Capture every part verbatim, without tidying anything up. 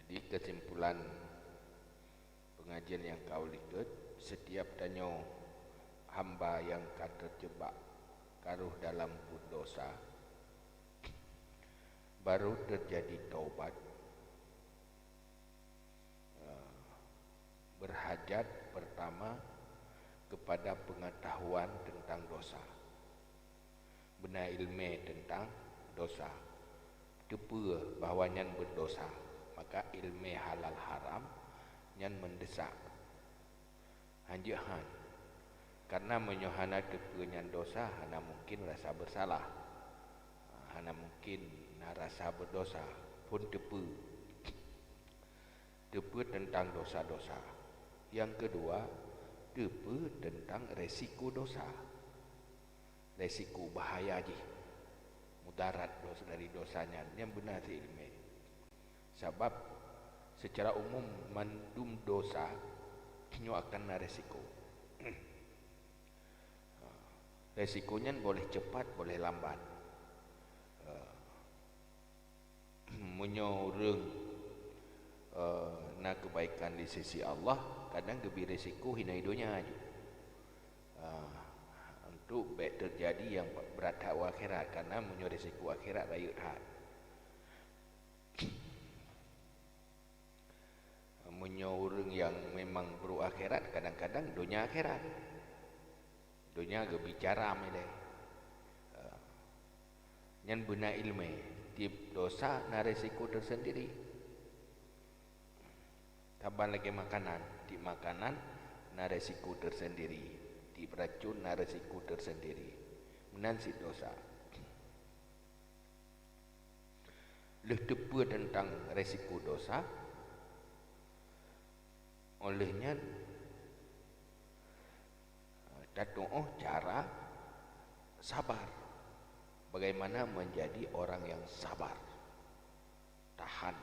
Di kesimpulan pengajian nyang ka u likot, setiap tanyoe hamba nyang ka terjebak karoh dalam buet dosa, baru terjadi taubat, eh, berhajat pertama kepada pengetahuan tentang dosa. Beuna iéleumé teuntang dosa, teupeue bahwa nyan berdosa, maka iéleumé halal haram nyan mendesak. Hanjeuet han, karena meunyoe hana teupeue nyan dosa, hana mungkin rasa bersalah. Hana mungkin na rasa berdosa, phon teupeue. Teupeue teuntang dosa-dosa. Nyang keudua, teupeue teuntang resiko dosa. Resiko bahaya jih, mudarat dos-, dari dosa nyan, nyan beuna si iéleumé. Sabab secara umum mandum dosa nyoe akan na resiko. Resiko nyan boleh cepat, boleh lambat. Meunyoe ureuëng, eh, na keubaikan di sisi Allah, kadang geubri resiko hinoe donya ju. Ah, untuk bék terjadi nyang brat that u akhirat, karena meunyoe resiko akhirat rayeuk that. Meunyoe ureuëng nyang memang brok akhirat, kadang-kadang donya akhirat. Donya geubicara milée. Eh, nyan beuna iéleumé, tieb dosa na resiko tersendiri. Saban lagée makanan, tieb makanan na resiko tersendiri, tieb racun na resiko tersendiri. Meunan cit dosa. Lheueh teupeue teuntang resiko dosa, óh lheueh nyan, eh, tatuoh cara sabar. Bagaimana menjadi orang yang sabar, tahan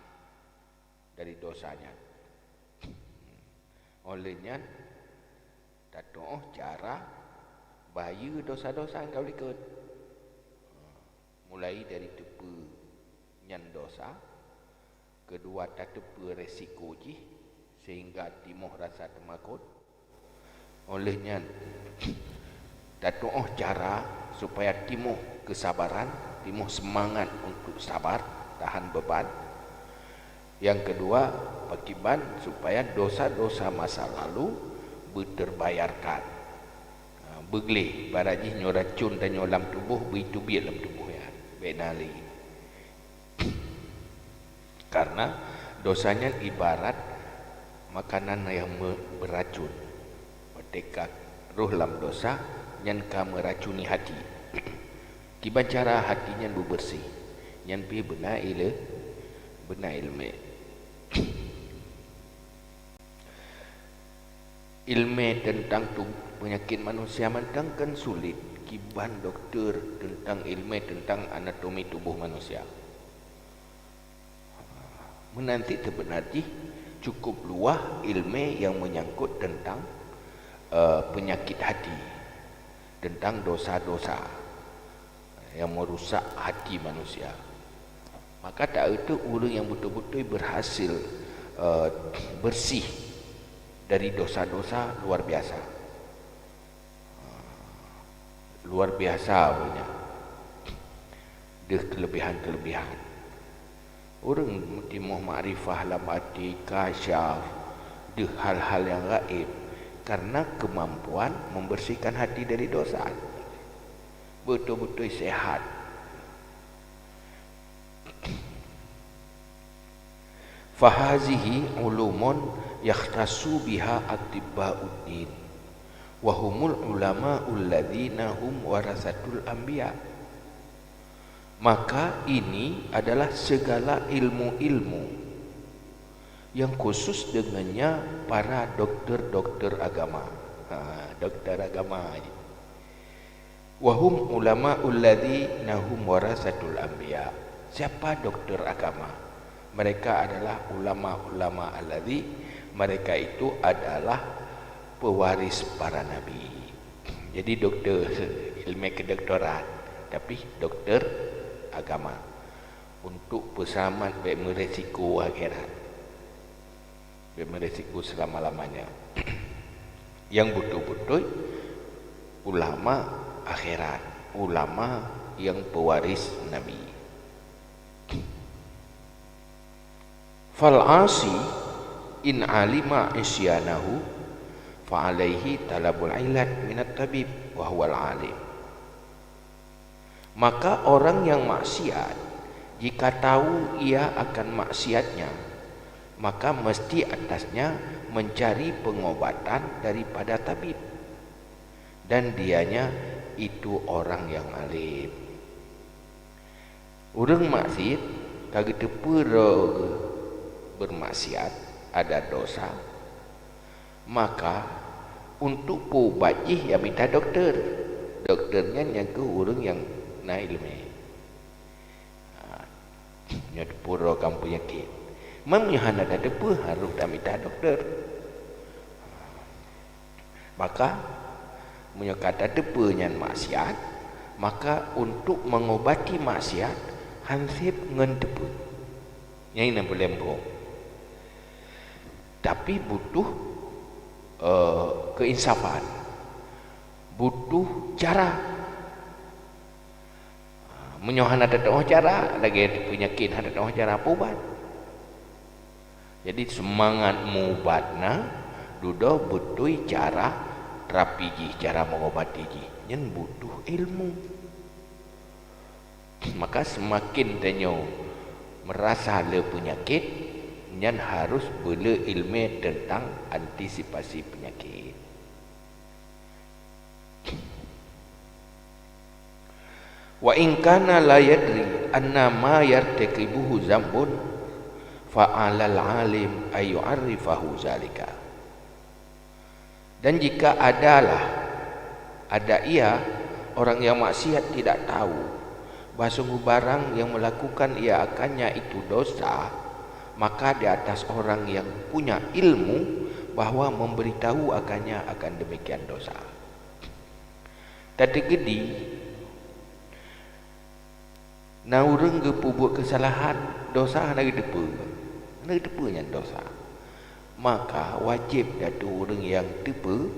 dari dosa nyan. Óh lheueh nyan, tatuoh cara bayeue dosa-dosa nyang ka likot. Mulai dari teupeue nyan dosa, keudua tateupeue resiko jih sehingga timoh rasa teumakot. Óh lheueh nyan, tatuoh cara supaya timoh keusabaran, timoh seumangat untuk sabar, tahan beuban. Nyang keudua, pakiban supaya dosa-dosa masa lalu beuterbayarkan. Ha, beugleh, ibarat jih nyoe racun tanyoe lam tuboh, beuteubiet lam tuboh nyan. Bék na lé. Karena dosa nyan ibarat makanan nyang me-, beuracun. Watée ka roh lam dosa, nyan ka meuracuni hati. Kiban cara hati nyan beubeureuséh? Nyan pih beuna iéle-, beuna iéleumé. Iéleumé teuntang tu-, peunyakét manusia mantong kan sulet, kiban dokto teuntang iéleumé teuntang anatomi tuboh manusia. Meunan cit seubeuna jih cukup luwah iéleumé nyang meunyangkot teuntang, eh, peunyakét hati, teuntang dosa-dosa nyang meurusak hati manusia. Maka ta-eu teuk ureuëng nyang beutôi-beutôi beurhasil, eh, beureuséh dari dosa-dosa luar biasa. Luar biasa ureuëng nyan deuh keuleubihan-keuleubihan. Ureuëng meutimoh makrifah lam até, kasyaf, deuh hal-hal nyang gaéb, karena keumampuan membersihkan hati dari dosa. Beutôi-beutôi sehat. Fahazihi ulumun yakhtassu biha atibba'uddin, wa humul ulama'ul ladzina hum warasatul anbiya. Maka ini adalah segala ilmu-ilmu yang khusus dengannya para doktor-doktor agama. Ha, doktor agama. Wa hum ulama'ul ladzina hum warasatul anbiya. Siapa doktor agama? Mereka adalah ulama-ulama alladzi, mereka itu adalah pewaris para nabi. Jadi doktor, ilmu kedoktoran, tapi doktor agama. Untuk peuseulamat bék meuresiko akhirat. Beresiko selama-lamanya. Yang beutôi-beutôi ulama akhirat, ulama yang pewaris Nabi. Fal asi in alima isyanahu fa alaihi talabul ilat minat tabib wa huwal alim. Maka orang yang maksiat, jika tahu ia akan maksiatnya, maka mesti atasnya mencari pengobatan daripada tabib, dan dianya itu orang yang alim. Ureuëng maksiat ka geuteupeue droe geuh beurmaksiat, ada dosa, maka untuk peuubat jih ya mita dokto. Dokto nyan nyang keuh ureuëng nyang na iéleumé. Ha, nyoe teupeue droe kamoe peunyakét. Meunyoe hana tateupeue, harôh tamita dokto. Maka, meunyoe ka tateupeue nyan maksiat, maka untuk mengobati maksiat han sép ngon teupeue. Nyan nyang peureulée muphom. Tapi butuh, eh, keuinsafan. Butuh cara. Meunyoe hana teutoh cara, lagée peunyakét hana teutoh cara peuubat. Jadi, seumangat meuubat na, dudoe beutôi cara terapi jih, cara mengobati jih. Nyan butuh ilmu. Maka, seumaken tanyoe meurasa le peunyakét, nyan harôh beule iéleumé teuntang antisipasi peunyakét. Wa in kana la yadri anna ma yartakibuhu zambun, fa 'alal 'alim ay yu'arrifahu zalika. Dan jika adalah, ada ia, orang yang maksiat tidak tahu bahwa sungguh barang yang melakukan ia akannya itu dosa, maka di atas orang yang punya ilmu bahwa memberitahu akannya akan demikian dosa. Tateukeudi na ureuëng geupeubuet keusalahan, dosa hana geuteupeue. Hana geuteupeue nyan dosa. Maka wajéb ateueh ureuëng nyang teupeue,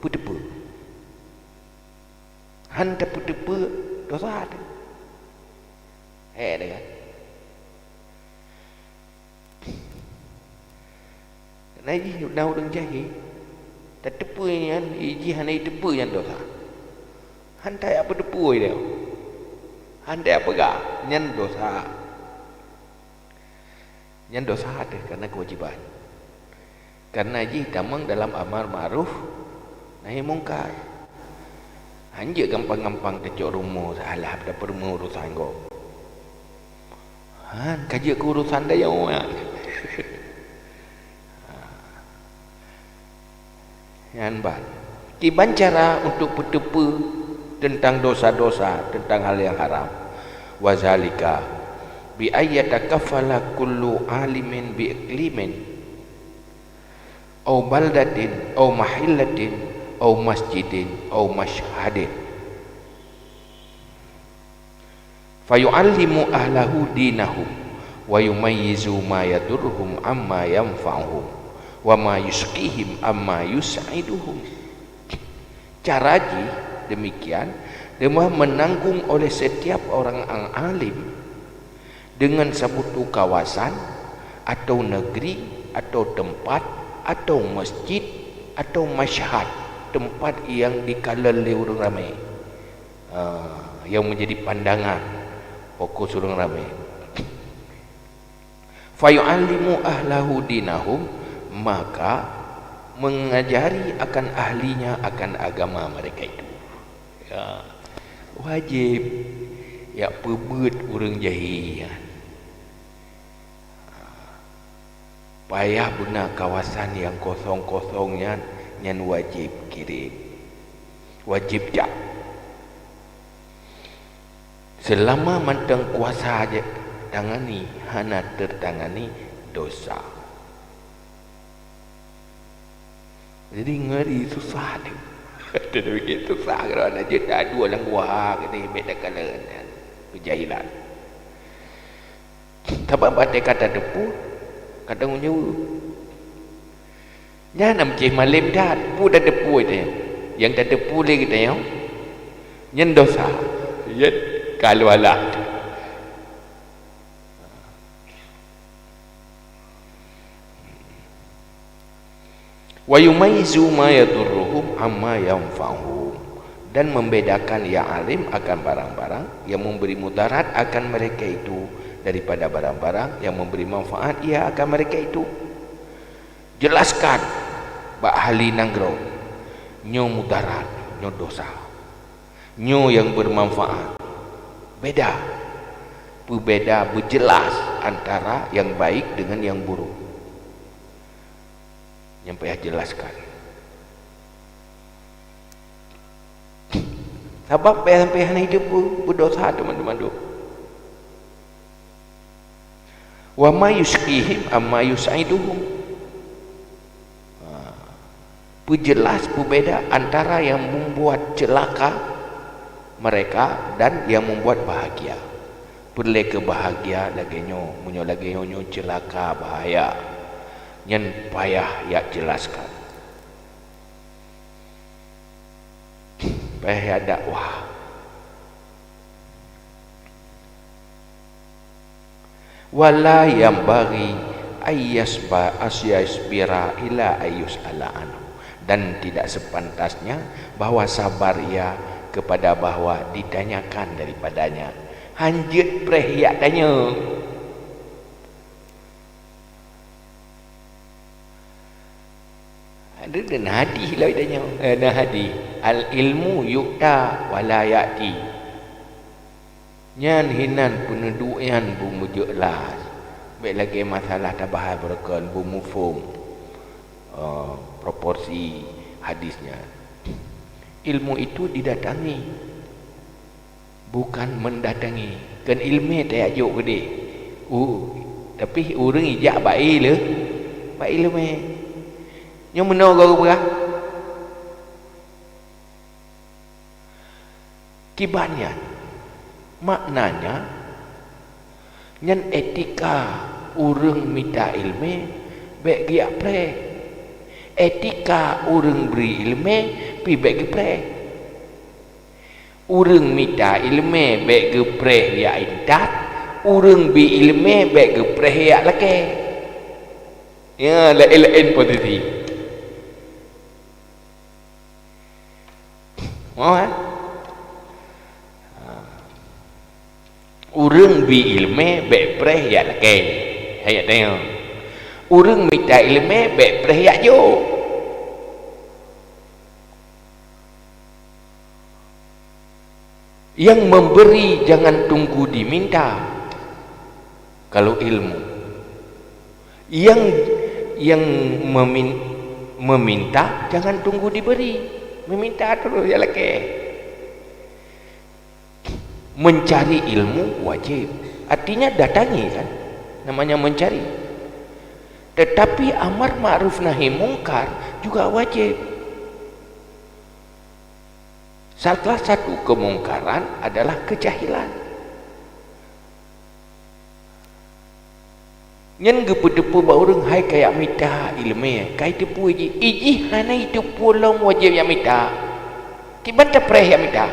peuteupeue. Han tapeuteupeue, dosa teuh. Hék teuh kan? Na jih na ureuëng jahé, tateupeue nyan, jih hana jiteupeue nyan dosa. Han tajak peuteupeue lé, han tajak peugah, nyan dosa. Nyan dosa teuh, karena keuwajiban. Karena jih tamong dalam amar ma'ruf nahi mungkar. Han jeuet gampang-gampang tacok rumoh salah tapeurumoh urusan gob. Han, ka jeuet keu urusan dayoe nyan. Nyan ban. Kiban cara untuk peuteupeue teuntang dosa-dosa, teuntang hal nyang haram. Wa zalika bi ayyatakaffala kullu alimin bi iqlimin, au baldatin, au mahillatin, au masjidin, au masyhadin. Fayu'allimu ahlahu dinahum, wa yumayyizu ma yadurruhum amma yanfa'uhum, wa ma yusyqihim amma yus'iduhum. Cara jih demikian, teuma menanggung oleh setiap orang yang alim dengan saboh kawasan, atau negeri, atau tempat, atau masjid, atau masyhad, tempat yang dikalon lé ureuëng ramé. Ah, yang menjadi pandangan fokus ureuëng ramé. Fayu'allimu ahlahu dinahum, maka mengajari akan ahlinya akan agama mereka itu. Ya, wajéb jak peubeuet ureuëng jahé nyan. Payah beuna kawasan nyang kosong-kosong nyan, nyan wajéb kirém. Wajéb jak. Seulama mantong kuasa jitangani hana teutangani, dosa. Jadi ngeri susah teuh. Teupikir susah keudroe na jeuet dua lam guha keudeh bèk takalon nyan keujahilan. Sabab watèe ka tateupeue, ka tanggong jaweueb. Nyan na meucéh malém that, peue tateupeue teuh. Nyang tateupeue lé geutanyoe, nyan dosa. Nyan ka lheueh alah. "Wa yumayyizu ma yadurruhum amma yanfa'uhum," dan membedakan yang alim akan barang-barang yang memberi mudarat akan mereka itu daripada barang-barang yang memberi manfaat ia akan mereka itu. Jelaskan bak ahli nanggroe, nyoe mudarat, nyoe dosa, nyoe nyang bermanfaat. Beda, peubeda, beujeulaih antara nyang baik dengan nyang buruk. Nyang payah jelaskan. Sabab payah sampai hana hidup bu-, beudosa teuma-teuma. "Wa ma yusyqihim amma yus'iduhum." Ha. Peujeulaih peubeda antara nyang membuat ceulaka mereka dan nyang membuat bahagia. Peureulée keu bahagia lagée nyoe, meunyoe lagée nyoe, nyoe ceulaka bahaya, nyan payah jak jelaskan. Payah jak dakwah. "Wa la yanbaghi ayyasba-, ayyasbira ila ayyus'ala anhu." Dan tidak sepantasnya bahwa sabar ia kepada bahwa ditanyakan daripadanya. Hanjeuet preh jak tanyong. Ada, ada na hadih lah tanyoe. Eh, na hadih. "Al ilmu yu'ta wa la ya'ti." Nyan hinan peuneuduek nyan beumeujeulaih. Bék lagée masalah tabahai beureukan beumuphom, eh, proporsi hadis nyan. Ilmu itu didatangi, bukan mendatangi. Kon iéleumé tajak jok keudeh. U-, tapi ureuëng ijak bak iéle-, bak iéleumé. Nyoe meunoe gob geupeugah. Kiban nyan, maknanya, nyan etika ureuëng mita iéleumé bék geujak preh. Etika ureuëng bri iéleumé pih bék geupreh. Ureuëng mita iéleumé bék geupreh jak intat, ureuëng bi iéleumé bék geupreh jak lakée. Ya, laén-laén posisi. Mo, kan? Ha. Ureuëng bi iéleumé bék preh jak lakée. Hai jak tanyong. Ureuëng mita iéleumé bék preh jak jok. Yang memberi jangan tunggu diminta. Kalau ilmu. Yang, yang memin-, meminta jangan tunggu diberi. Meminta terus jak lakée. Mencari ilmu wajib. Artinya datangi kan. Namanya mencari. Tetapi amar ma'ruf nahi mungkar juga wajib. Salah satu kemungkaran adalah kejahilan. Nyan geupeuteupeue bak ureuëng hai ka jak mita iéleumé, ka jiteupeue jih, ijih hana jiteupeue lom wajéb jak mita. Kiban tapreh jak mita.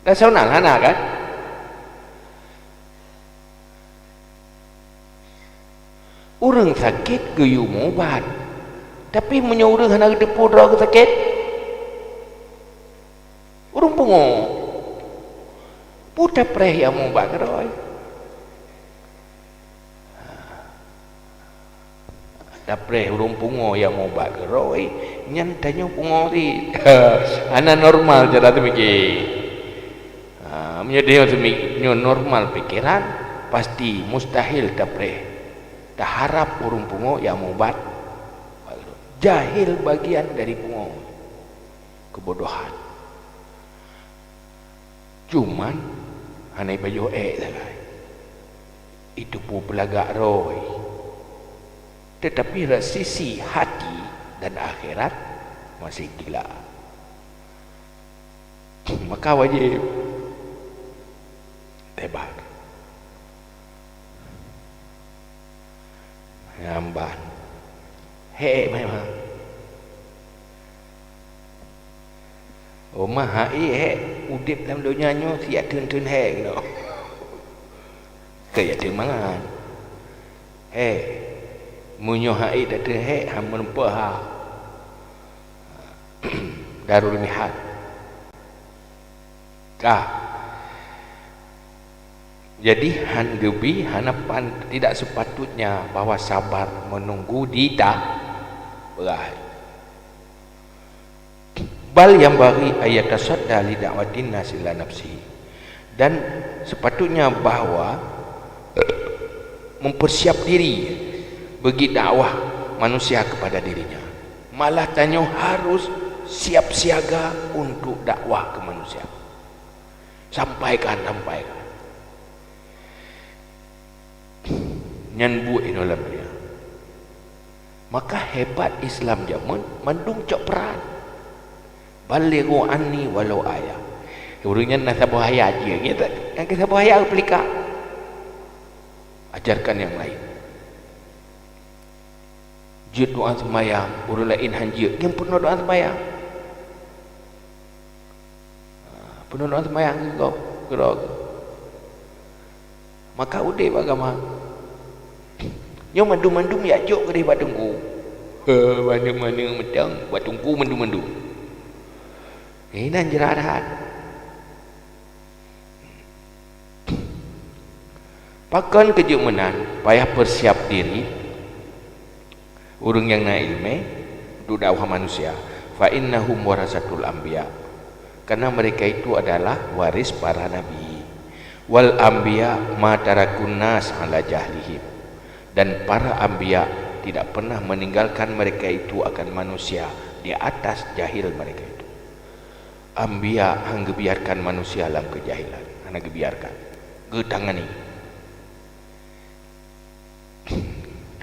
Rasional hana kan? Ureuëng sakét geuyue meuubat. Tapi meunyoe ureuëng hana geuteupeue droe geuh sakét, ureuëng pungo. Peue tapreh nyang meuubat keudroe? Tapreh ureuëng pungo nyang meuubat keudroe, nyan tanyoe pungo cit. Hana normal cara teumiki. Ha, meunyoe tanyoe teumiki, nyoe normal pikeran, pasti mustahil tapreh. Taharab ureuëng pungo nyang meuubat. Jahil bagian dari pungo. Keubodohan. Cuman, hana jipajoh ék sagai. Jiteupeue peulagak roe. Tetapi dari sisi hati dan akhirat masih gila. Maka wajéb tebar. Nyamban. Hék memang. Oma hai hék udeb lam donya nyoe siat theun-theun hék keunoe. Keu jak theun mangan. Hék. Meunyoe hai dak theun hék, han meureumpok ha. Darul Mihad. Ka. Jadi, han geubi, hana pan, tidak sepatutnya bahwa sabar menunggu di ta-, berakhir. Bal yanbaghi an yatasadda li da'watin nasi la nafsihi. Dan sepatutnya bahwa mempersiap diri bagi dakwah manusia kepada dirinya. Malah tanyoe harus siap siaga untuk dakwah ke manusia. Sampaikan, sampaikan. Nyan buet inoe lam donya. Maka hebat Islam jameun mandum cok peuran. Balighu anni walau ayah. Ureuëng nyan na saboh ayat jih. Nyata, nyang keu saboh ayat peulika. Ajarkan yang lain. Jeuet doa seumayang, ureuëng laén han jeuet, nyan peurunoe doa seumayang. Ha, peurunoe doa seumayang keu gob, keudroe. Maka udeb agama. Nyoe mandum-mandum jak jok keudeh bak teungku. He, mandum-mandum meutang bak teungku mandum-mandum. Inan jeurat that. Pakon keu jeuet meunan payah peusiap diri ureuëng nyang na iéleumé untuk dakwah manusia, fa innahum warasatul anbiya, karena mereka itu adalah waris para nabi. Wal anbiya ma tarakun nas ala jahlihim, dan para anbiya tidak pernah meninggalkan mereka itu akan manusia di atas jahil mereka itu. Anbiya han geubiarkan manusia lam keujahilan, hana geubiarkan. Geutangani.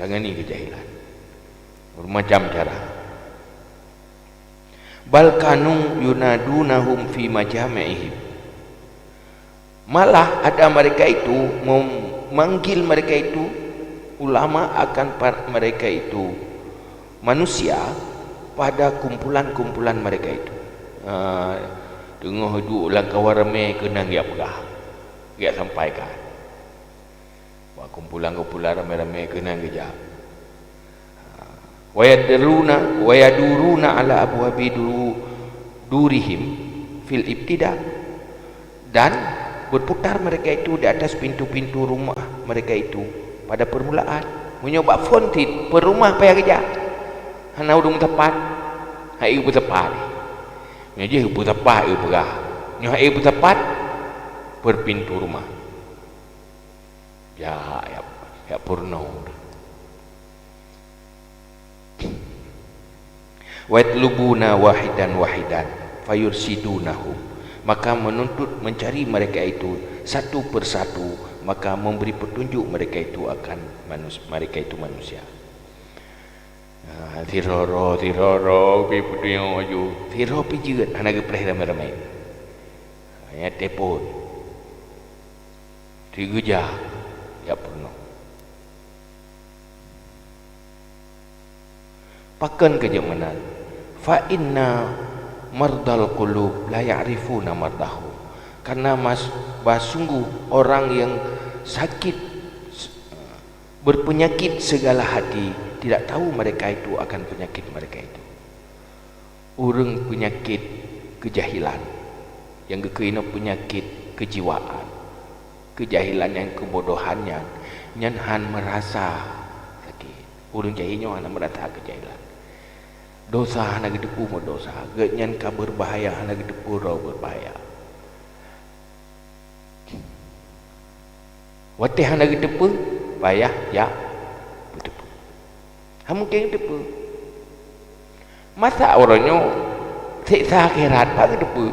Tangani keujahilan. Bermacam cara. Bal kanu yunadunahum fi majami'ihim. Malah ada mereka itu memanggil mereka itu ulama akan par-, mereka itu manusia pada kumpulan-kumpulan mereka itu. Ha, teungoh duek lam kawan ramé keunan jak peugah, jak sampaikan. Bak kumpulan-kumpulan ramé-ramé keunan geujak. Wa yaduruna, wa yaduruna ala abwabi du-, durihim fil ibtida. Dan berputar mereka itu di atas pintu-pintu rumah mereka itu pada permulaan. Meunyoe bak phon cit, per rumah payah geujak. Hana ureuëng meusapat. Hai ureuëng meusapat. Meunyoe jih ureuëng meusapat, ureuëng peugah. Nyoe hai ureuëng meusapat, per pintu rumah. Jak, jak, jak peurunoe. Wa yatlubuna wahidan wahidan fayursidunahum. Maka menuntut mencari mereka itu satu persatu, maka memberi petunjuk mereka itu akan manus-, mereka itu manusia. Ha, sidroe-droe, sidroe-droe pi peuduek laju, sidroe pi jeuet hana geupreh ramé-ramé. Hanya telepon. Sigeujak jak peurunoe. Pakon keu jeuet meunan? Fa inna mardal qulub la ya'rifuna mardahum. Karena mas-, bah sungguh orang yang sakit, berpenyakit segala hati, tidak tahu mereka itu akan penyakit mereka itu. Ureuëng peunyakét keujahilan, nyang geukheun inoe peunyakét keujiwaan, keujahilan nyang keubodohan nyan, nyan han meurasa sakét. Ureuëng jahil nyoe hana meurasa keujahilan. Dosa hana geuteupeue meudosa, geuh nyan ka beurbahaya hana geuteupeue droe beurbahaya. Watée hana geuteupeue, payah jak beuteupeue. Hana mungken geuteupeue. Masa uroe nyoe seksa akhirat pat geuteupeue?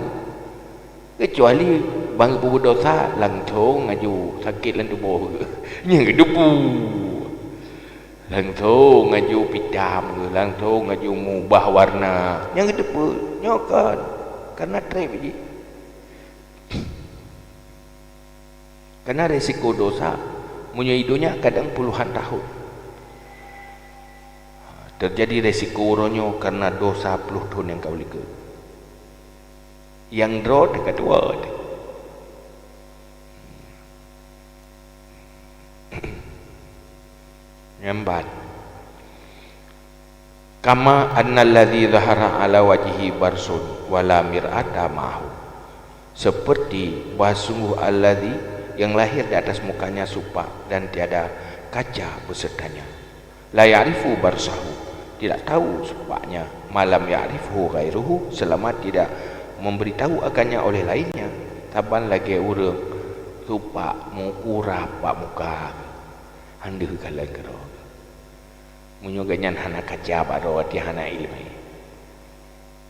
Keucuali ban geupeubuet dosa, langsong aju sakét lam tuboh geuh. Nyan geuteupeue. Langsong aju pitam geuh, langsong aju mubah warna. Nyan geuteupeue. Nyoe kon, karena treb jih. Karena resiko dosa, meunyoe di donya kadang puluhan tahun. Teujadi resiko uroe nyoe kareuna dosa ploh thon nyang ka u likot. Nyang droe teuka tuwoe teuh. Nyang ban. Kama annalladzi zahara ala wajhihi barsun wa la mir'ata ma'ahu. Seperti bahwa sungguh alladzi yang lahir di atas mukanya supak dan tiada kaca besertanya. La ya'rifu barsahu, tidak tahu supaknya, ma lam ya'rifhu ghairuhu, selama tidak memberitahu akannya oleh lainnya. Saban lagée ureuëng supak meukurab bak muka, han deuh kalon keudroe. Meunyoe gobnyan hana kaca bak droe, hana iéleumé,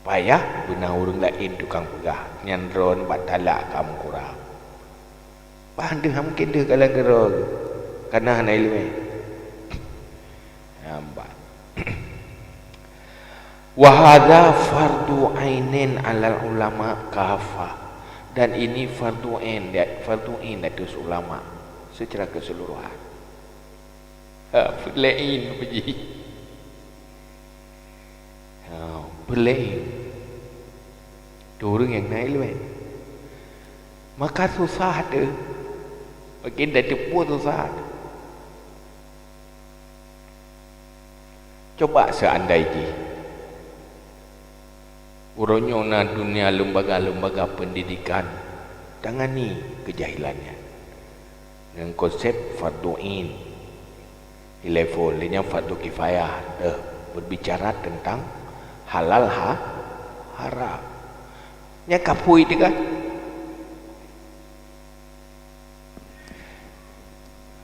payah beuna ureuëng laén tukang peugah, nyan droe bak talak ka meukurab. Bah deuh, han mungken deuh kalon keudroe, kareuna hana iéleumé. Nyan ban. Wa hadza fardhu ainin 'alal ulama kafah. Dan ini fardhu ain, fardu ain di atas ulama secara keseluruhan. Ha, peureulée ain, Pak Ji. Ha, peureulée ain. Di ureuëng nyang na iéleumé. Maka susah teuh. Makin tateupeue susah teuh. Coba seandai jih uroe nyoe na dunia lembaga-lembaga pendidikan tangani keujahilan nyan ngon konsep fardhu ain. Ilée phon lé nyan fardhu kifayah, eh, berbicara tentang halal ha-, haram. Nyan ka phui teuh kan?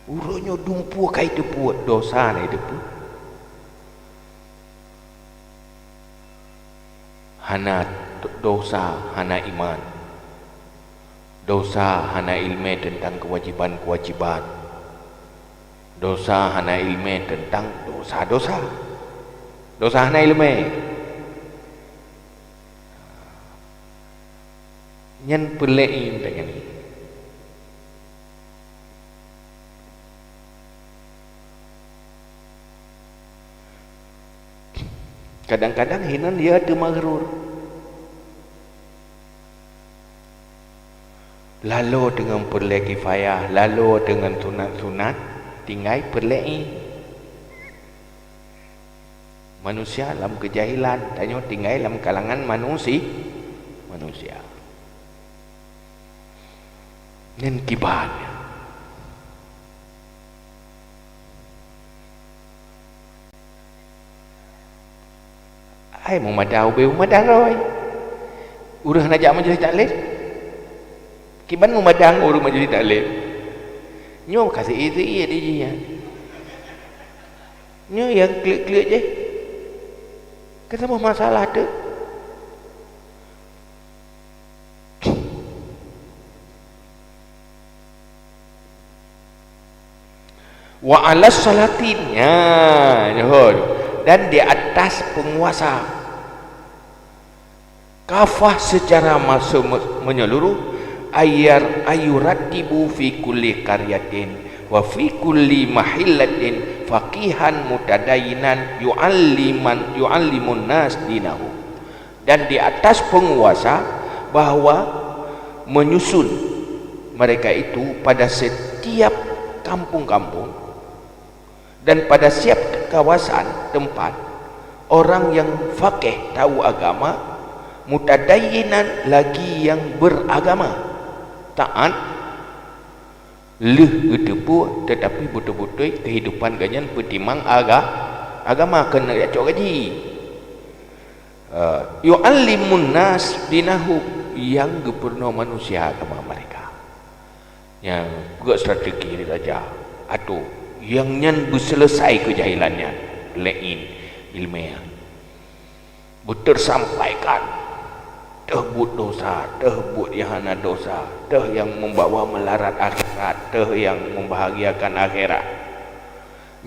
Uroe nyoe dumpeue ka jiteupeue, dosa na jiteupeue. Hana dosa, hana iman. Dosa hana iéleumé teuntang keuwajiban-keuwajiban. Dosa hana iéleumé teuntang dosa-dosa. Dosa hana iéleumé. Nyan peureulée ain tanyoe. Kadang-kadang hinan ya teumagrur. Lalo deungon peureulée kifayah, lalo deungon sunat-sunat, tinggai peureulée ain. Manusia lam keujahilan, tanyoe tinggai lam kalangan manusi-, manusia. Nyan kiban. Hai meumadang ubé meumadang roi. Ureuëng hana jak majelis taklim. Kiban meumadang ureuëng majelis taklim. Nyoe ka seuié-seuié di jih nyan. Nyoe nyang kleuet-kleuet jih. Ka saboh masalah teuk. Wa 'alas salatin, ya, nyoe, dan di atas penguasa. Kafah secara masa me-, menyeluruh, ayar-, ayurattibu fi kulli qaryatin wa fi kulli mahillatin faqihan mutadayyinan yu'alliman, yu'allimun nas dinahu. Dan di atas penguasa bahwa menyusun mereka itu pada setiap kampung-kampung dan pada setiap kawasan tempat orang yang faqih, tahu agama, mutadayyinan, lagi yang beragama, taat, lheueh geuteupeue, tetapi beutôi-beutôi kehidupan gobnyan peutimang aga-, agama, keuneuk jak cok gaji. Eh, yu'allimun nas dinahu, nyang geupeurunoe manusia agama mereka. Nyang peugah strategi di raja, atau nyang nyan beuseuleusai keujahilan nyan, laén iéleumé. Beuteusampaikan, teuh buet dosa, teuh buet nyang hana dosa, teuh nyang membawa meularat akhirat, teuh nyang membahagiakan akhirat.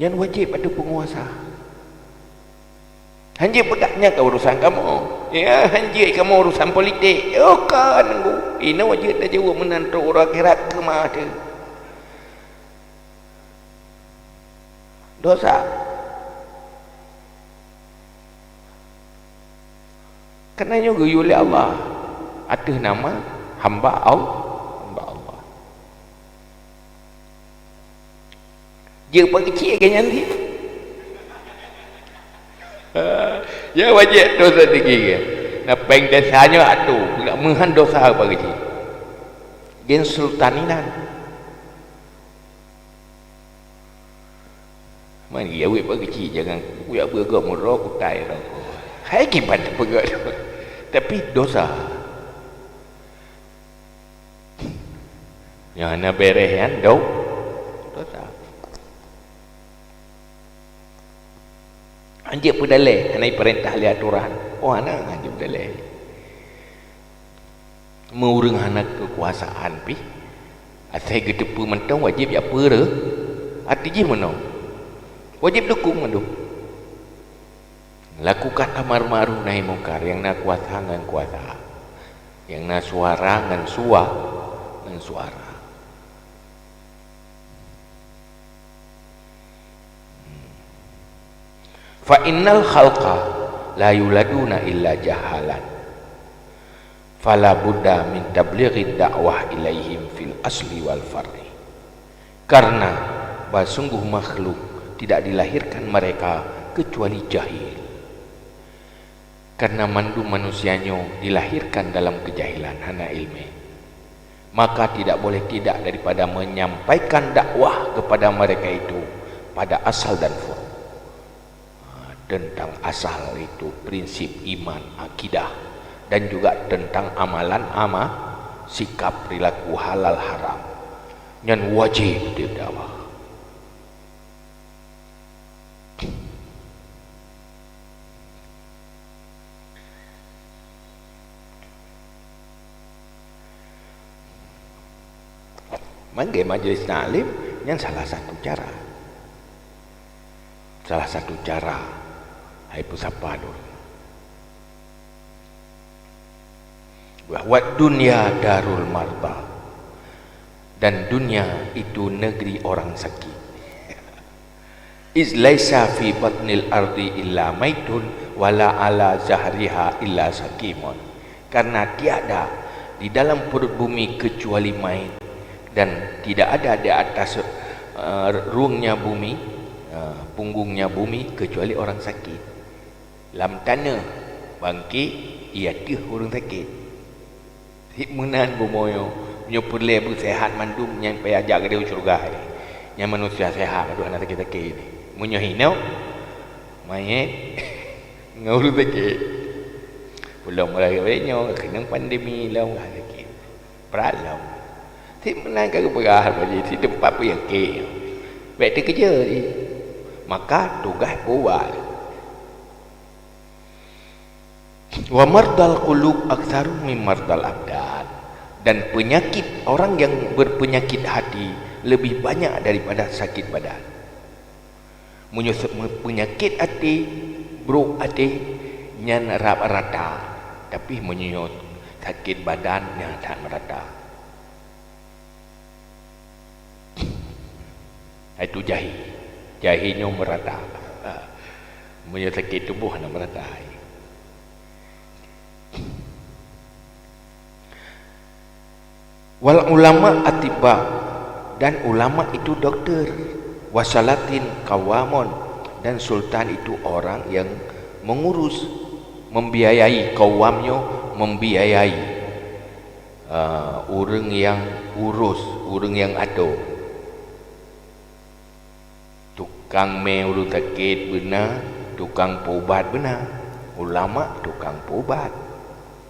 Nyan wajéb ateueh peunguasa. Hanjeuet peugah nyan ka urusan kamoe. Ya, hanjeuet kamoe urusan politik. Oh, ka nunggu. Inoe jeuet tajaweueb meunan trok uroe akhirat keumah teuh. Dosa. Karena nyoe geuyue lé Allah ateueh nama hamba Allah, hamba Allah. Jeuet bak keuchik lagèe nyan cit. Ya wajéb dosa tinggi kan. Nah, péng desa nyoe atu, meuhan dosa bak keuchik. Gen sultan inan. Man ya wék bak keuchik jangan kuyak beugok meurok kutai rokok. Hai kiban peugok. Tapi dosa. Nyang hana bèrèh nyan do-, dosa. Hanjeuet peudalèh, hana jipeurintah lé atoran. Oh, hana, hanjeuet peudalèh. Meu ureueng hana keukuasaan pih, asai geuteupeue mantong wajéb jak peureuh. Arti jih meunoe. Wajéb dukong mandum. Lakukan amar ma'ruf nahi mungkar, nyang na kuasa ngon kuasa, nyang na suara ngon sua-, ngon suara. Fa innal khalqa la yuladuna illa jahalan. Fala budda min tablighi da'wah ilaihim fil asli wal far'i. Karena bahwa sungguh makhluk tidak dilahirkan mereka kecuali jahil. Karena mandum manusia nyoe dilahirkan dalam kejahilan, hana ilmu. Maka tidak boleh tidak daripada menyampaikan dakwah kepada mereka itu pada asal dan furu'. Ha, tentang asal itu prinsip iman, akidah, dan juga tentang amalan ama-, sikap perilaku halal haram. Nyan wajéb didakwah. Manggé majelis taklim nyan salah satu cara. Salah satu cara hai peusapa dulu. Bahwa dunia darul marda, dan dunia itu negeri orang sakit. Iz laisa fi batnil ardi illa maitun wala ala zahriha illa sakimun. Karena tiada di dalam perut bumi kecuali mait, dan tidak ada di atas, eh, ruangnya bumi, eh, punggungnya bumi kecuali orang sakit. Lam taneuh bangkét, i ateueh ureueng sakét. Sit meunan bumoe nyoe, meunyoe peureulée beuseuhat mandum nyan payah jak keudeh u syeuruga. Nyan manusia seuhat, aduh, hana sakét-sakét. Meunyoe hinoe, manyét ngon ureueng sakét. Ulôn mulai nyoe, keunong pandemi lom ka sakét. Brat lom. Sit meunan ka geupeugah bak jih, sit teumpat peuyakét. Bék teukeujot jih. Maka tugaih peuubat. Wa mardal qulub aktsaru min mardal abdan. Dan penyakit, orang yang berpenyakit hati lebih banyak daripada sakit badan. Meunyoe se-, me-, peunyakét até, brok até, nyan rab rata. Tapi meunyoe sakét badan, nyan that meurata. Hai tu jahé. Jahé nyoe meurata. Ha. Meunyoe sakét tuboh hana meurata. Wal ulama atibba, dan ulama itu doktor. Wasalatin qawamun, dan sultan itu orang yang mengurus, membiayai, qawam nyoe membiayai. Ah, ureueng nyang urus, ureueng nyang atur. Tukang mé ureueng sakét beuna, tukang peuubat beuna. Ulama tukang peuubat.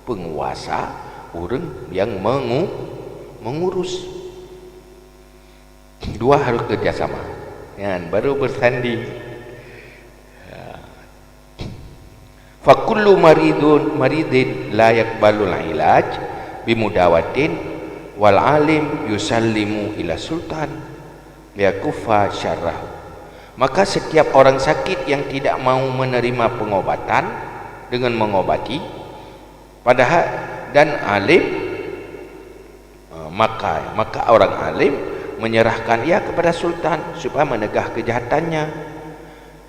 Peunguasa ureueng nyang mengu-, mengurus. Dua harus kerjasama. Nyan baru bersanding. Ha. Fa kullu maridun, maridin la yaqbalul ilaj bimudawatin wal alim yusallimu ila sultan liyakuffa syarrahu. Maka setiap orang sakit yang tidak mau menerima pengobatan dengan mengobati, padahal, dan alim, eh, maka, maka orang alim menyerahkan ia kepada sultan supaya menegah kejahatannya.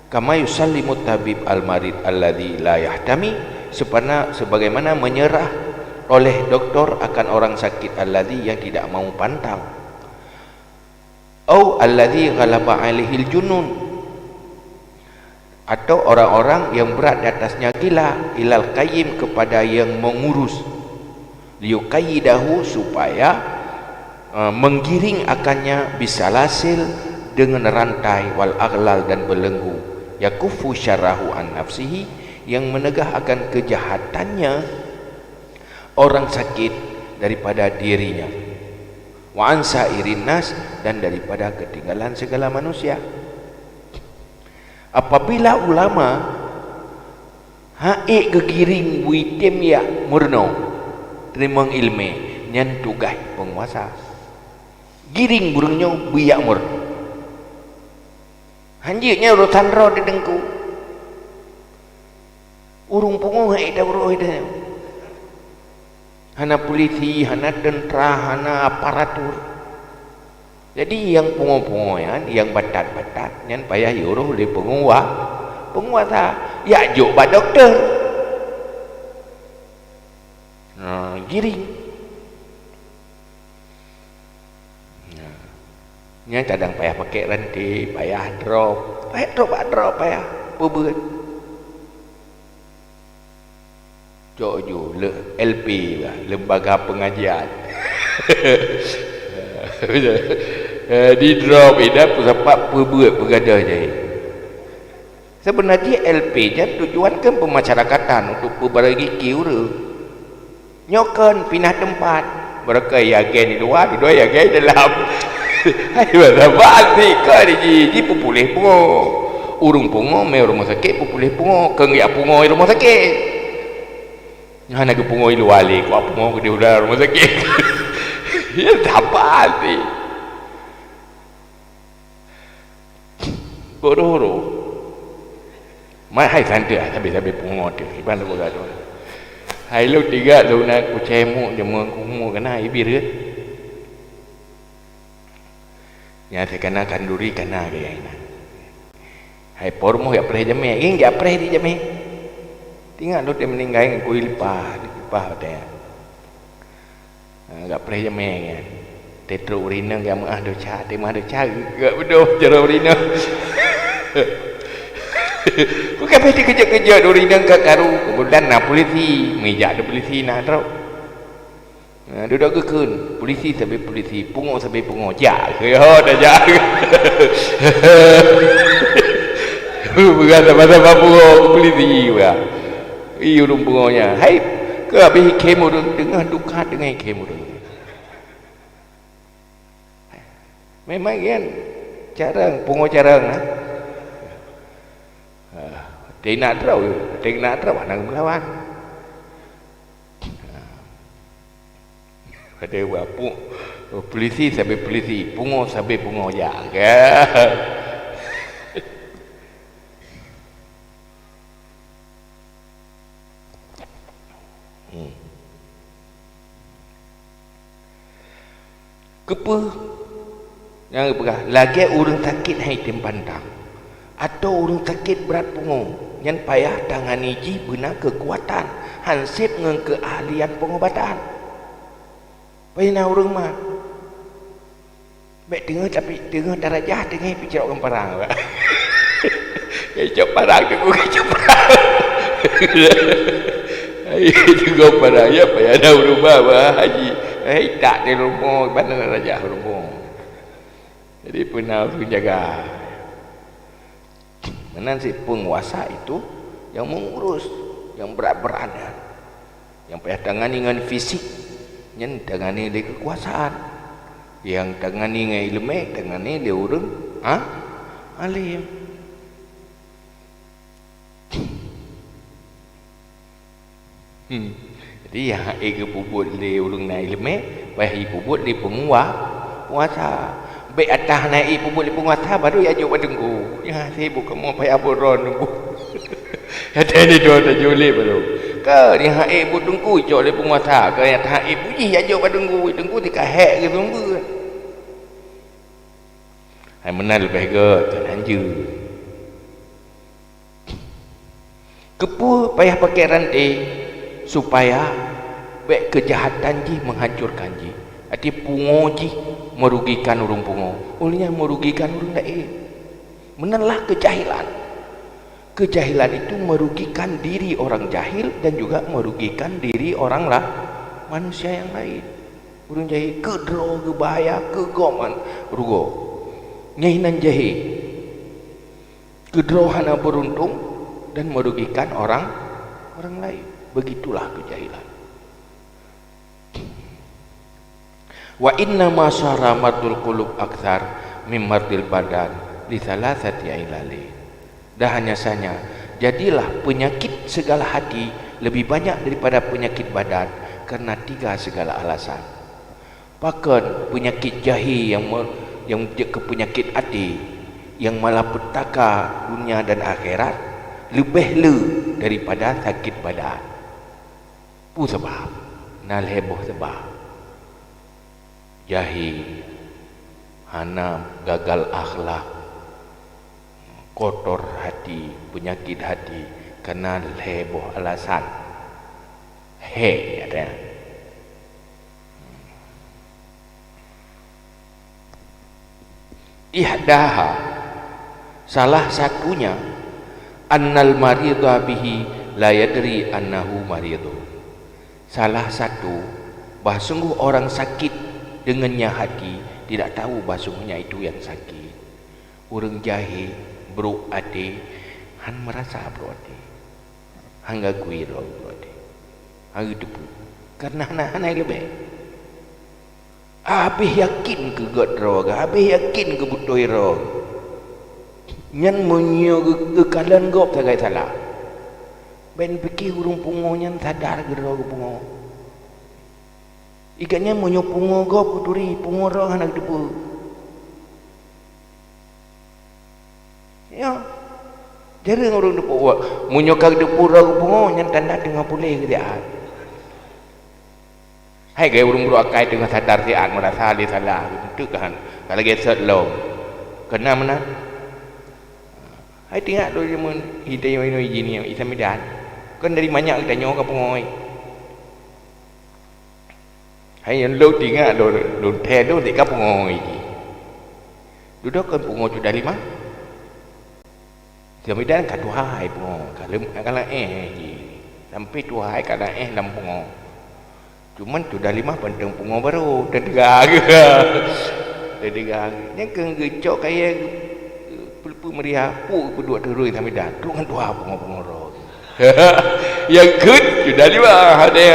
Kama yusallimu tabib al-marid alladzi la yahtami sepana-, sebagaimana menyerah oleh doktor akan orang sakit alladzi yang tidak mau pantang. Au alladzi ghalaba alaihil junun, atau orang-orang yang berat di atasnya gila, ilal qayyim, kepada yang mengurus, liyuqayyidahu, supaya, eh, menggiring akannya, bisalasil, dengan rantai, wal aghlal, dan belenggu, yakuffu syarrahu an nafsihi, yang menegah akan kejahatannya orang sakit daripada dirinya, wa an sairin nas, dan daripada ketinggalan segala manusia. Apabila ulama hana ék geugiring bui tem jak meurunoe, teurimong iéleumé, nyan tugaih peunguasa. Giring ureuëng nyoe bui jak meurunoe. Hanjeuet nyan urosan droe di teungku. Ureuëng pungoh hai dah uroe dah. Hana polisi, hana teuntara, hana aparatur. Jadi nyang pungoh-pungoh nyan, nyang batat-batat nyan payah jiurôh lé peunguwa-, peunguasa. Jak jok bak dokto. Nah, giring. Nah, nyan kadang payah pakai ranté, payah drop, payah drop bak drop, payah peubeuet. Cok ju, le-, L P bah, lembaga pengajian. Eh, di drop inan peusapat peubeuet peugadôh jai. Seubeuna jih L P nyan tujuan keu peumasyarakatan untuk peubaréki ureuëng. Nyoe kon pinah teumpat. Barokon nyang agé di luwa, dudoe nyang agé di dalam. Hai, masa bak sik kon jih, jih peupuléh pungoh. Ureuëng pungoh mé rumoh sakét peupuléh pungoh, keu geujak pungoh rumoh sakét. Nyan hana geupungoh di luwa lé, kuat pungoh di dalam rumoh sakét. Ya, saban sik. Bodoh-bodoh. Mat hai santai, sabe-sabe pungoh teuh. Iban tu peugah tu. Hai lôn tiga lôn na kucai muk, jameun kumu keunan ibi reuet. Nyan sikana khanduri kana gaya inan. Hai po rumoh jak preh jamé, ngieng jak preh di jamé. Ingat lôn teuh meuninggai ngon kui lipah, lipah watée nyan. Ha, jak preh jamé nyan. Teutrok ureuëng inong jak meuáh desya, teuma desya geubeudôh jaroe ureuëng inong. Bukan pih teukeujot-keujot ureuëng inong ka karu, keubeutulan na polisi, meujak di polisi na trok. Ha, dudoe geukheun, polisi sabe polisi, pungoh sabe pungoh, jak keu ho dah jak. Peugah sama-sama pungoh keu polisi, peugah. Ih, ureuëng pungoh nyan, hai, keu habéh ikhém ureuëng, teungoh duka teungoh ikhém ureuëng. Memang nyan carông, pungoh carông, nah. Ah, teunak droe, teunak droe hana geumelawan. Padahai wapuk, polisi sabe polisi, pungoh sabe pungoh, jak kan. Hmm. Keupeue nyang geupeugah, lagée ureuëng sakét hai tem pantang, atau ureuëng sakét brat pungoh, nyan payah tangani jih beuna keukuatan, han sép ngon keuahlian peungobatan. Payah na ureuëng mat. Bék teungoh tapi teungoh darajah teungoh picok ngon parang, bah. Kicok parang teungoh kicok parang. Hai, teungoh parang, ya payah na ureuëng ba, bah, haji. Hai, tak di rumoh, mana darajah rumoh. Jadi peuna ureuëng jaga. Meunan cit peunguasa itu nyang meungurus, nyang brat-brat nyan. Nyang payah tangani ngon fisik, nyan tangani lé keukuasaan. Nyang tangani ngon iéleumé, tangani lé ureuëng, ha? Além. Hmm. Jadi, nyang hase geupubuet lé ureuëng na iéleumé, payah jipubuet lé peunguwa-, peunguasa. Bék ata hana jipubuet lé peunguasa, baru jijok bak teungku. Nyang hase buet kamoe payah buet droe teungku. Ata ni droe tajok lé baru. Ka, nyang hase buet teungku jijok lé peunguasa. Ka, nyang hase buet jih jijok bak teungku. Teungku tika hék geuseumeubeuet. Hai meunan leubeh gét, keu hanjeuet. Keupeue payah pakai ranté? Supaya bék keujahatan jih menghancurkan jih. Arti pungo jih merugikan ureuëng pungo. Uleh nyan merugikan ureuëng laén. Meunan lah keujahilan. Keujahilan itu merugikan diri orang jahil dan juga merugikan diri orang lah, manusia yang lain. Ureuëng jahil keudroe geubahaya keu gob man rugoe. Nyan nan jahil. Keudroe hana beuruntung dan merugikan orang, orang lain. Begitulah keujahilan. Wa inna ma syara mardul qulub aktsar min mardil badan li thalathati ilali. Dan hanya saja, jadilah penyakit segala hati lebih banyak daripada penyakit badan karena tiga segala alasan. Pakon peunyakét jahé nyang me-, nyang jeuet keu peunyakét até, nyang malapetaka dunia dan akhirat, leubeh le daripada sakét badan? Peue sabab? Na lhée boh sabab. Jahé, hana gagal akhlak, kotor hati, peunyakét hati, kana lhée boh alasan. Hé, katanya. Ihdaha, salah satunya, annal maridha bihi la yadri annahu maridun. Salah satu, bah sungguh orang sakit dengannya hati tidak tahu bah sungguhnya itu yang sakit. Ureuëng jahé, brok até, han meurasa brok até. Han gagui droe brok até. Han geuteupeue. Karena hana, hana leubeh. Habéh yakin keu gét droe, habéh yakin keu beutôi droe. Nyan meunyoe geu-, geukalon gob sagai salah. Bék pike ureuëng pungo nyan sadar keu droe geupungo. Ikat nyan meunyoe pungo gob geuturi, pungo droe hana geuteupeue. Ya. Jarang ureuëng teupeue, meunyoe ka geuteupeue droe geupungo, nyan tanda teungoh puléh keuadaan. Hai gaya ureuëng brok akai teungoh sadar siat meurasa lé salah, beutôi kan? Ka lagée sot lom. Keunan meunan. Hai teuingat lôn jameun, hita nyoe inoe jih nyoe, Isa Midan. Kon dari manyak geutanyoe ka pungo. Hai nyang lôn teuingat lôn, lôn thèe lôn dik ka pungo jih. Dudoe kon pungo cudah limah. Seumidan ka tuha hai pungo, ka leuem, ka laén jih. Sampai tuha hai ka laén lam pungo. Cuman cudah limah panteng pungo barô, teudeungoe geuh. Teudeungoe geuh. Nyang keu geucok kayée geu-, peuleupeue meuria, puk geuduek teurui seumidan. Trok ngon tuha pungo-pungo droe. Nyang kheun cudah limah, hana.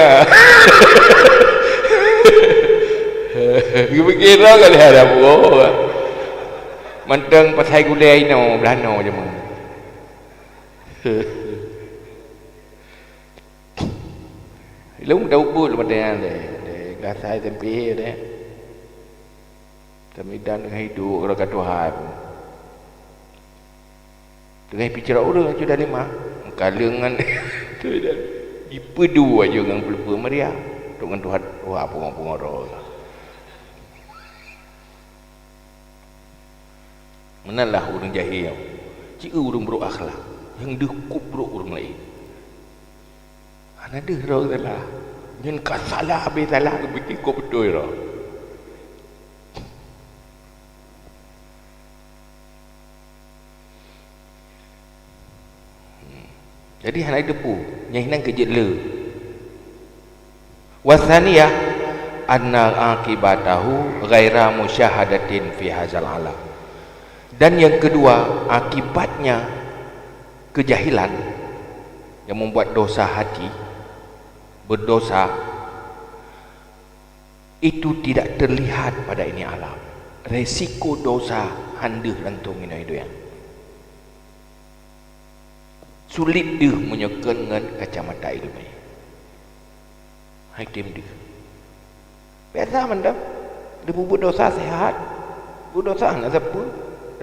Geupike droe ka lheueh ada pungo. Mantong pasai gulée inoe, blah noe jameun. Ilong daun buet lom ada nyang lé, lé gasai tempe deh. Seumidan teungoh hidup, raka Tuhan. Teungoh picara ureuëng cudah limah, meukaleueng ngon cudah. Jipeuduek aju ngon peuleupeue meuria. Trok ngon tuha, tuha pungo-pungo droe. Meunan lah ureuëng jahé nyoe. Ci ureuëng brok akhlak, nyang deuh kop brok ureuëng laén. Hana deuh droe salah. Nyan ka salah, habéh salah, geupike kop beutôi droe. Jadi hana jiteupeue, nyan hinan keu jeuet le. Wa tsaniyah, anna aqibatahu ghaira musyahadatin fi hadzal alam. Dan yang kedua, akibatnya kejahilan yang membuat dosa hati, berdosa, itu tidak terlihat pada ini alam. Resiko dosa han deuh langsong inoe dunia. Sulit deuh meunyoe kon ngon kacamata ileumé. Hai tem deuh. Biasa mantong. Dipeubuet dosa sehat. Buet dosa hana sapeue.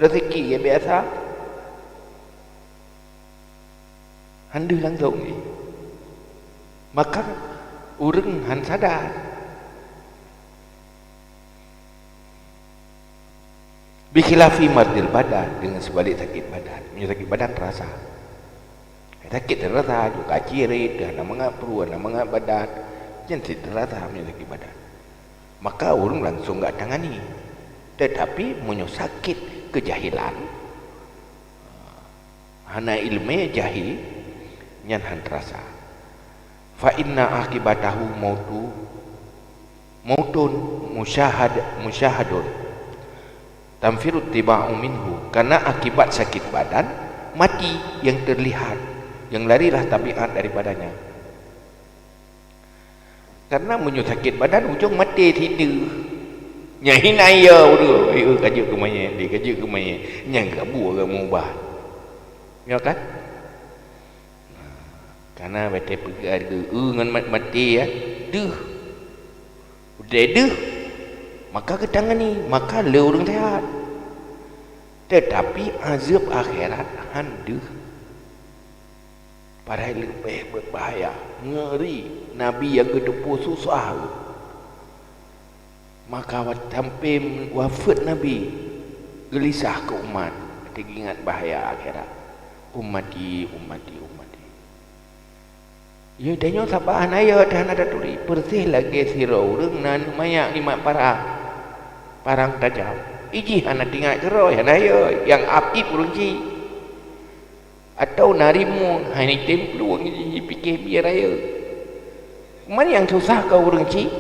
Rezeki ya biasa. Han deuh langsong jih. Maka ureuëng han sadar. Bikhilafi mardil badan, dengan sebalik sakit badan. Meunyoe sakit badan terasa. Sakét teurasa, juga cirit, hana mangat pruet, hana mangat badan. Nyan cit teurasa meunyoe sakét badan. Maka ureuëng langsung geutangani. Teutapi meunyoe sakét keujahilan, hana iéleumé, jahé, nyan han teurasa. Fa inna akibatahu mautu, mautun musyahad-, musyahadun. Tanfirut tiba'u minhu, karena akibat sakit badan, mati yang terlihat, yang larilah tabiat daripadanya. Karena meunyoe sakét badan, ujong maté sideuh. Nyan hina ya ureuëng, "Eh, ka jeuet keu manyét, ka jeuet keu manyét." Nyan gabu agak meuubah. Nyo kan? Karena watée peugah geu-, eu ngon mat-, maté, ya, deuh. Udeb deuh, maka geutangani, maka le ureuëng sehat. Teutapi azeueb akhirat han deuh. Padahai leubeh beubahaya, ngeuri, Nabi nyang geuteupeue susah. Maka wat-, sampai wafeuet Nabi, geulisah keu umat, teuingat bahaya akhirat. "Ummati, ummati, ummati." Ya, tanyoe saban ayat hana taturi, persis lagée sidroe ureuëng na aneuk manyak nibak parang, parang tajam. Ijih hana teuingat keudroe, hana ayat, nyang ap-ip ureuëng cit. Atawa na rimueng, hana tem plueng jih jipike biar raya. Man nyang susah keu ureuëng cit?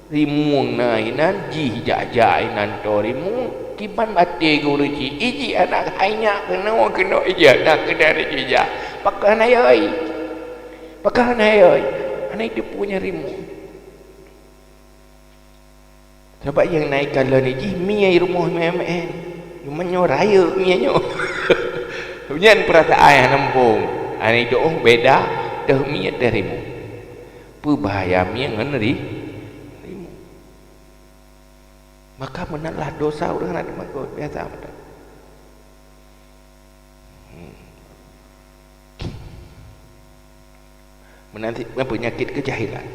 Rimueng na inan, jih jak-jak inan toe rimueng, kiban batée keu ureuëng cit. Ijih aneuk hai nyak keunoe, keunoe ijih aneuk keunoe jijak. Pakon hana yoi? Pakon hana yoi? Hana jiteupeue nyan rimueng. Sabab nyang na ikalon jih mie i rumoh meu'en-meu'en. Cuma nyoe rayeuk mie nyoe. Nyan peurasaan nyang muphom. Hana jidoh beda teuh mie teuh rimueng. Peue bahaya mie ngon ri-, rimueng. Maka meunan lah dosa ureuëng hana teumakot, biasa mantong. Hmm. Meunan cit peunyakét keujahilan.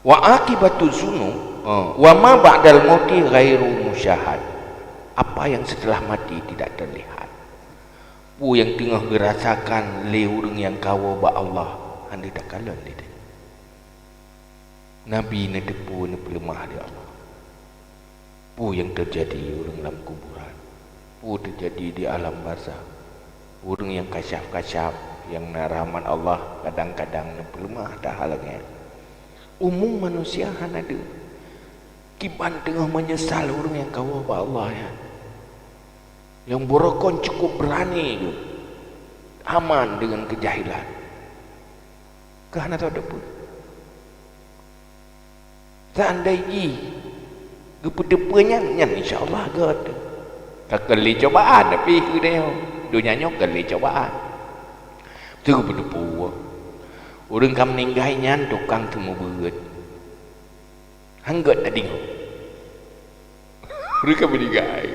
Wa akibatu dzunub, eh, wa ma ba'dal mauti ghairu musyahad. Apa yang setelah mati tidak terlihat. Peue nyang teungoh geurasakan lé ureuëng nyang kawoe bak Allah, hana takalon lé tanyoe. Nabi neuteupeue neupeuleumah lé Allah. Peue nyang teujadi ureuëng lam kuburan? Peue teujadi di alam barzakh? Ureuëng nyang kasyaf-kasyaf, nyang na rahmat Allah, kadang-kadang neupeuleumah that hal nyan. Umum manusia hana deuh. Kiban teungoh meunyeusal ureuëng nyang kawoe bak Allah nyan. Nyang beurukon cukup beurani geuh, aman deungon keujahilan. Keu hana teupeue. Seandai jih geupeuteupeue nyan, nyan insya Allah gét. Ka keu lé cobaan, tapi keu donya nyoe keu lé cobaan. Teupeuteupeue. Ureuëng ka meuninggai nyan tukang seumeubeuet. Han gét tadeungoe. Ureuëng ka meuninggai,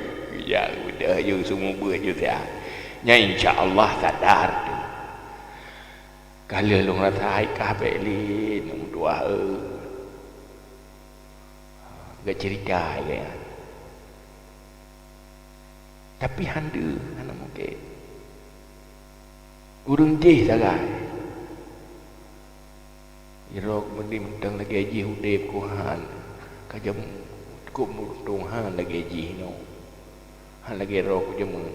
ya, udah, yue seumeubeuet, yue siat. Nyan insya Allah sadar tu. Ka lheueh lôn rasa hai kah bék lé, nang tuah, eh. Geucerita, ya. Tapi han deuh, hana mungken. Ureuëng jih sagai. Jaroe keumeudeh mantong lagée jih udeb keu han, ka jeuem cukop meuruntong han lagée jih nyoe. Han lagée droe keu jeumeun.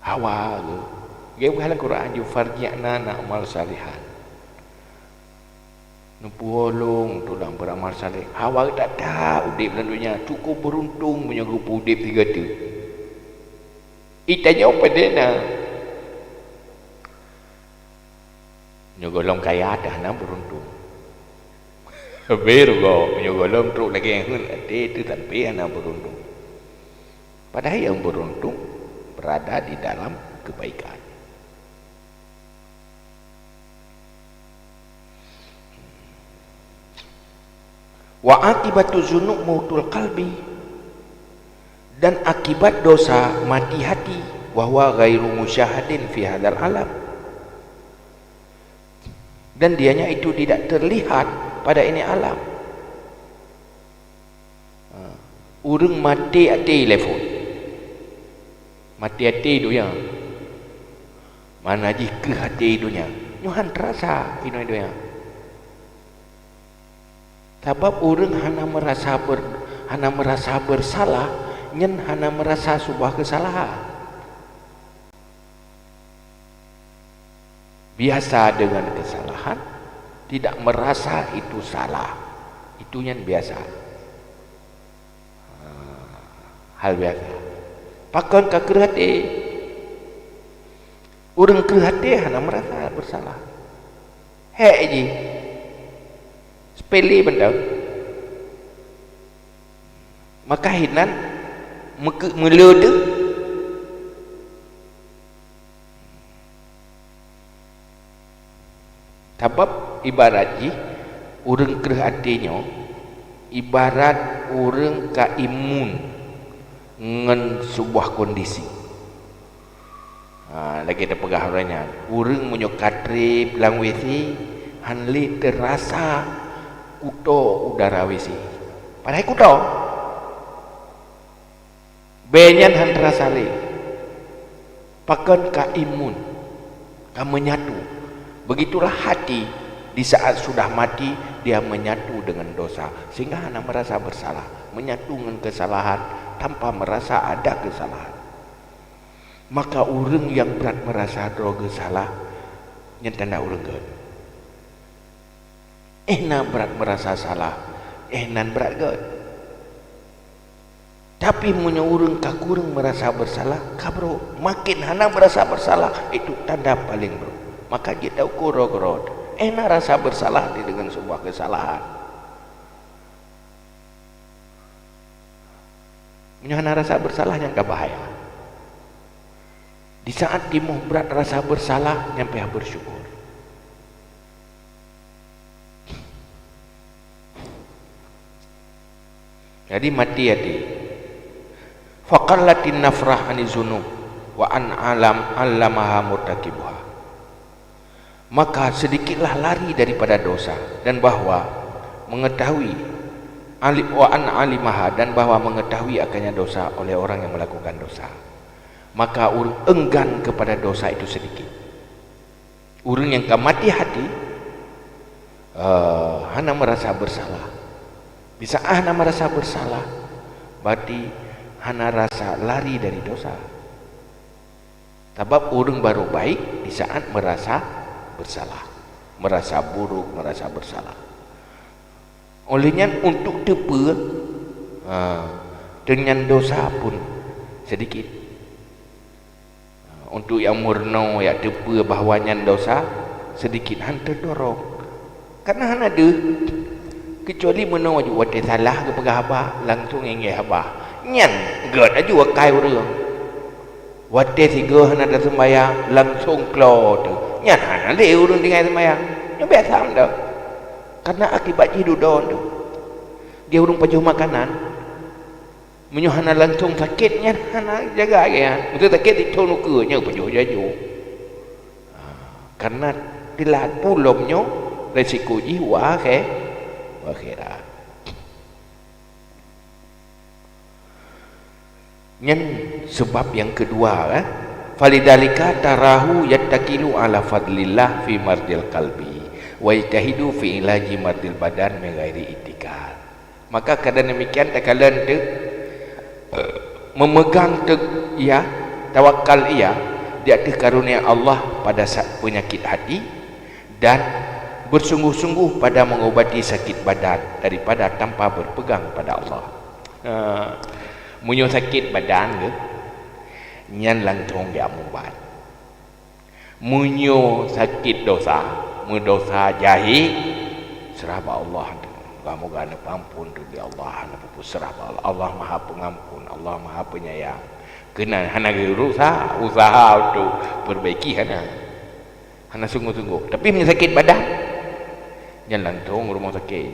Hawa geuh. Geuh lam Quran ju farji'na na'mal salihan. Neupuwoe lôn tulang beuramal saleh. Hawa that-that udeb lam donya, cukop beuruntung meunyoe geupeu udeb sigoe teuk. Itanyoe padum na. Nyoe gohlom kaya dah na beuruntung. Beureugoe, nyoe gohlom trok lagée heuet até teuh sampoe hana beuruntung. Padahai nyang beuruntung berada di dalam kebaikan. Wa aqibatu dzunub mautul qalbi, dan akibat dosa mati hati, wa huwa ghairu musyahadin fi hadzal alam, dan dianya itu tidak terlihat pada ini alam. Ureuëng maté até lé phon. Maté até donya. Mana jih kreueh até donya. Nyoe han teurasa inoe donya. Sabab ureuëng hana meurasa ber-, hana meurasa beursalah, nyan hana meurasa seubah keusalahan. Biasa dengan kesalahan, tidak merasa itu salah. Itu nyan biasa. Ha, hal biasa. Pakon ka kreueh até? Ureuëng kreueh até hana meurasa beursalah. Hék jih. Sepele mantong. Maka hinan meuke-, meuleu deuh. Sabab ibarat jih ureuëng kreueh até nyoe ibarat ureuëng ka imun ngon seubah kondisi. Ha, lagée tapeugah uroe nyan, ureuëng meunyoe ka treb lam W C, han lé teurasa kuto udara W C. Padahai kuto. Bée nyan han teurasa lé. Pakon ka imun, ka menyatu. Begitulah hati di saat sudah mati, dia menyatu dengan dosa, sehingga hana merasa bersalah, menyatu dengan kesalahan tanpa merasa ada kesalahan. Maka ureuëng nyang brat meurasa droe geuh salah, nyan tanda ureuëng gét. Éh na brat meurasa salah, éh nan brat gét. Tapi meunyoe ureuëng ka kureueng meurasa beursalah, ka brok. Maken hana meurasa beursalah, itu tanda paleng brok. Maka jeuet ta ukur droe keudroe. Éh na rasa beursalah di deungon seubah keusalahan. Meunyoe hana rasa beursalah, nyan ka bahaya. Di saat timoh brat rasa beursalah, nyan payah beusyukur. Jadi, mati até. Faqallatin nafrah anizunub wa an alam allamaha murtakibuha. Maka sedikitlah lari daripada dosa, dan bahwa mengetahui, ali-, wa an alimaha, dan bahwa mengetahui akannya dosa oleh orang yang melakukan dosa. Maka ureuëng enggan kepada dosa itu sedikit. Ureuëng nyang ka mati hati, eh, hana meurasa beursalah. Bisa hana meurasa beursalah, berarti hana rasa lari dari dosa. Sabab ureuëng barô baik di saat meurasa beursalah, meurasa buruk, meurasa beursalah. Óh lheueh nyan, untuk teupeue, ha, teunyan dosa pun seudikit. Ha, untuk nyang meurunoe, jak teupeue bahwa nyan dosa, seudikit han teudorong. Kareuna hana deuh, keucuali meunoe aju watée salah geupeugah haba, langsong inggeh haba. Nyan gét aju akai ureuëng. Watée sigoe hana taseumbahyang, langsong klo teuh. Nyan hana lé ureuëng tinggai seumbahyang. Nyoe biasa mantong. Kareuna akibat jih dudoe teuh. Di ureuëng pajoh makanan, meunyoe hana langsong sakét, nyan hana jaga lagée nyan. Meunyoe sakét, dicok ukeue, nyoe pajoh jajoe. Ha, kareuna teulat pulom nyoe, resiko jih u akhé-, u akhirat. Nyan seubab nyang keudua, eh. Falidzalika tarahu yattakilu ala fadlillah fi mardil qalbi, wa yajtahidu fi ilaji mardil badan min ghairi itikal. Maka keadaan demikian takalon teuh, eh, memegang teuh ia, tawakal ia di ateueh karunia Allah pada sa-, penyakit hati, dan bersungguh-sungguh pada mengobati sakit badan daripada tanpa berpegang pada Allah. Ha, meunyoe sakét badan geuh, nyan langsong jak meuubat. Meunyoe sakét dosa, meudosa jahé, seurah bak Allah. Moga-moga neupeuampon teuh lé Allah, neupeuseurah bak Allah. Allah Maha Pengampun, Allah Maha Penyayang. Keunan hana geurusak usaha untuk perbaiki, hana. Hana sungguh-sungguh. Tapi meunyoe sakét badan, nyan langsong rumoh sakét.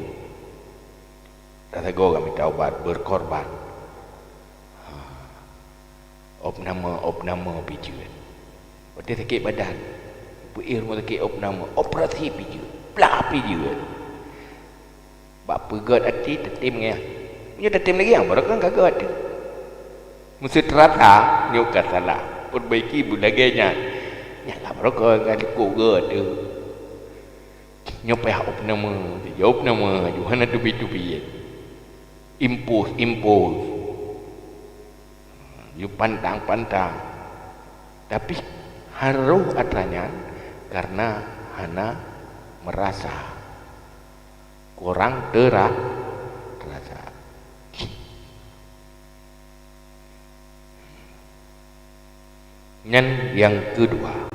Tasagoe ka mita ubat, berkorban. Ha. Opname, opname pih jeuet. Watée sakét badan, peuéh rumoh sakét opname, operasi pih jeuet, plah pih jeuet. Bak peugét até teutem ngiah. Nyoe tatem lagée nyang barokon ka gét. Meuseutrata nyoe ka salah. Peubaiki beulagée nyan. Nyang ka barokon ka likot gét. Nyoe payah opname, jaweueb nama, ju hana teubiet-teubiet. Impus, impus. Ju pantang-pantang. Tapi harôh atra nyan karena hana meurasa. Kurang teura-, teurasa. Nyan nyang keudua.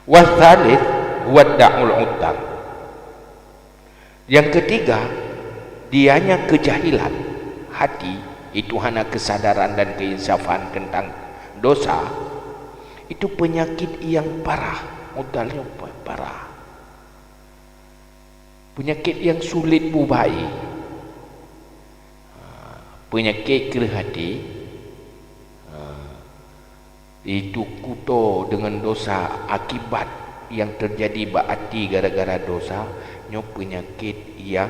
Wasalits huwa da'ul udzar. Yang ketiga, dianya kejahilan hati, itu hana kesadaran dan keinsafan tentang dosa, itu penyakit yang parah, udzar nyoe pa-, parah. Penyakit yang sulit bubai. Ha, penyakit kreueh até. Ha, itu kuto dengan dosa, akibat yang terjadi bak até gara-gara dosa, nyoe penyakit yang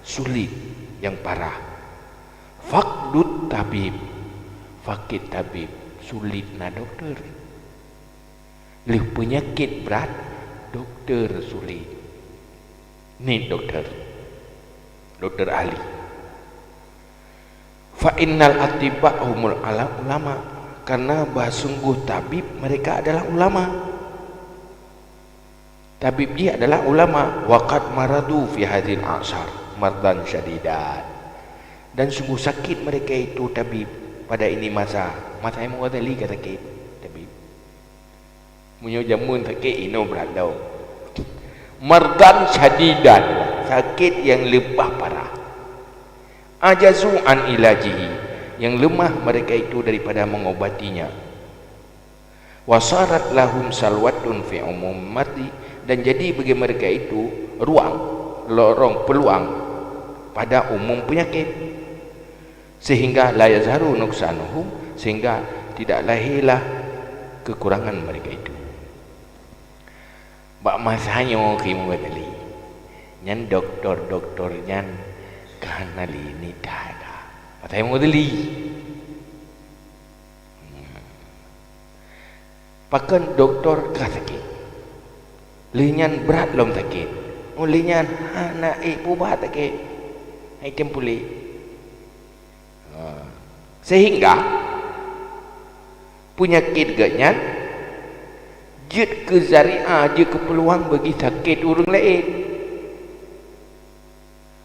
sulit, yang parah. Faqdut tabib, fakid tabib, sulit na dokter. Lheueh peunyakét brat, dokto sulet. Niet dokto, dokto ahli. Fa innal atibba humul ala-, ulama, karena bahsungguh tabib mereka adalah ulama. Tabib jih adalah ulama. Wa qad maradu fi hadzihil a'sar mardan syadidan. Dan sungguh sakit mereka itu tabib pada ini masa. Masa Imam Ghazali ka sakét tabib. Meunyoe jameun sakét, inoe brat lom. Mardan syadidan, sakét nyang leubeh parah. Ajazu an ilajihi, nyang leumah mereka itu daripada mengobatinya. Wa sarat lahum salwatun fi umumati, dan jadi bagi mereka itu ruang, lorong, peluang pada umum penyakit. Sehingga la yazharu nuqsanuhum, sehingga tidak lahirlah kekurangan mereka itu. Bak masa nyoe keu Imam Ghazali, nyan dokto-dokto nyan ka hana lé nitah dah. Masa Imam Ghazali. Pakon dokto ka sakét. Lheueh nyan brat lom sakét. Oh, lheueh nyan hana ék peubat sakét. Hai tem puléh. Ha. Sehingga peunyakét geuh nyan jeuet keu zariah, jeuet keu peuluang bagi sakét ureuëng laén.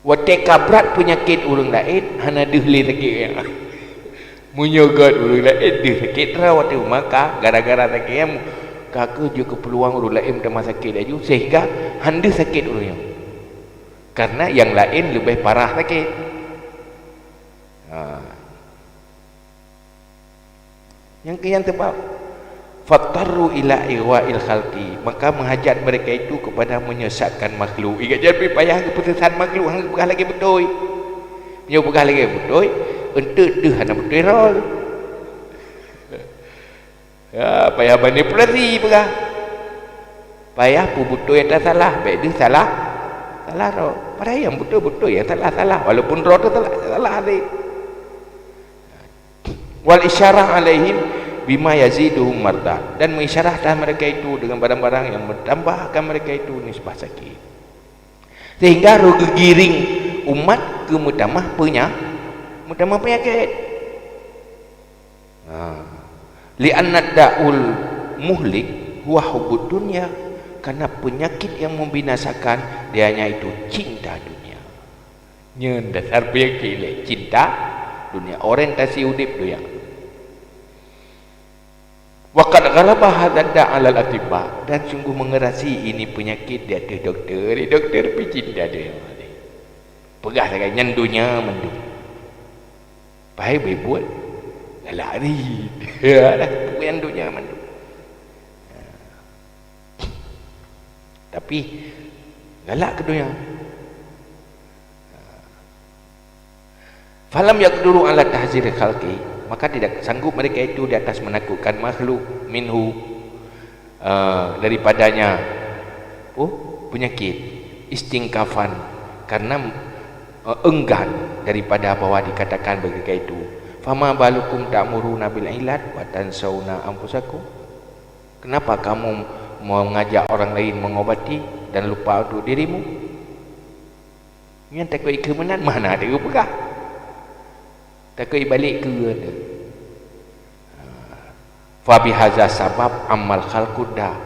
Watée ka brat peunyakét ureuëng laén, hana deuh lé sakét nyan. Meunyoe gét ureuëng laén deuh sakét, rhot watée maka gara-gara sakét nyan ka kheueh jeuet keu peuluang ureuëng laén tamah sakét laju, sehingga han deuh sakét ureuëng nyan. Karena nyang laén leubeh parah sakét. Ha. Nyang keu nyan teubab, fattaru ila ighwail khalqi, maka meuhajat mereka itu kepada menyesatkan makhluk. Ingat, jadi payah geupeusesat makhluk, han geupeugah lagée beutôi. Meunyoe peugah lagée beutôi, eunteuk deuh hana beutôi rhot. Ya, payah manipulasi peugah. Payah peubeutôi nyang salah, bék deuh salah, salah rhot. Padahai nyang beutôi-beutôi, nyang salah-salah, walaupun droe teuh salah, salah até. Wal isyarah alaihim bima yaziduhum mardan, dan meuisyarah atas mereka itu dengan barang-barang yang menambahkan mereka itu nisbah sakit. Sehingga roh geugiring umat keu meutamah peunya-, meutamah peunyakét. Ha. Li'anna da'ul muhlik huwa hubbud dunya, karena penyakit yang membinasakan dianya itu cinta dunia. Nyan dasar penyakit lé, cinta dunia, orientasi udép dunia. Wa qad ghalaba hadzad da' 'alal atibba, dan sungguh mengerasi ini penyakit di ateueh dokto. Dokto pih cinta dunia. Peugah lagée nyan donya mandum. Pai beubuet galak ri. Ya dah, bukan donya mandum. Tapi galak keu donya. Falam yaqduru ala tahziri khalqi, maka tidak sanggup mereka itu di atas menakutkan makhluk minhu, eh, daripadanya, oh, penyakit, istingkafan, karena, eh, enggan daripada bahwa dikatakan mereka itu. Fama balukum ta'muruna bil ilad wa tansawna anfusakum? Kenapa kamu mengajak orang lain mengobati dan lupa untuk dirimu? Nyan takot ikeu meunan, mana ada geupeugah. Takot ibalek keu anda. Fa bihaza sabab ammal khalqud da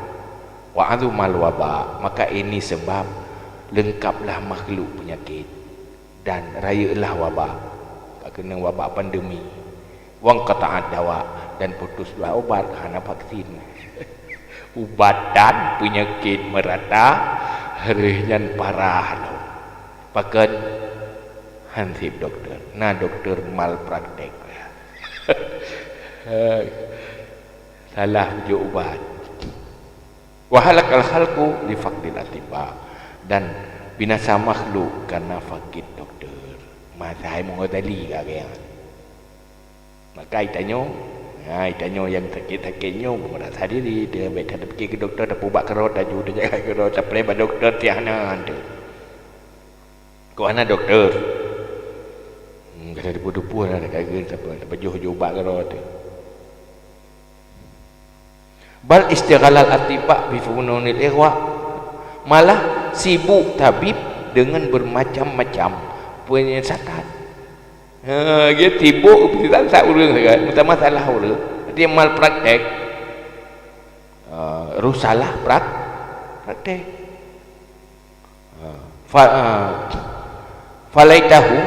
wa azumal waba. Maka ini sebab lengkaplah makhluk penyakit dan rayeuklah wabak. Ka keunong wabak pandemi. Wanqata'ad dawa, dan putus ubat, hana vaksin. Ubat dan penyakit merata, reuh nyan parah lom. Pakon? Hansip doktor. Na doktor malpraktek. Salah jok ubat. Wa halakal khalqu li faqdil atibba, dan binasa makhluk karena fakir doktor. Masa hai Mughazali ka gaya. Maka itanyoe, ha, itanyoe nyang sakét-sakét nyoe, meurasa diri, dia baik that tapike keu doktor, tapeubat keudroe, taju deungon keudroe, tapreh bak doktor, tiah na teuh. Kok hana doktor? Hmm, ka teupeue-teupeue lah, ka geuh, tape-, tapajoh-joh ubat keudroe teuh. Bal istighalal atibba bi fununil ighwa. Malah sibuk tabib dengan bermacam-macam penyesatan. Ha, dia sibuk penyesatan ureueng sagai, meutamah salah ureueng. Artinya malpraktek. Ha, roh salah prak-, praktek. Ha. Fa-, ha. Falaitahu,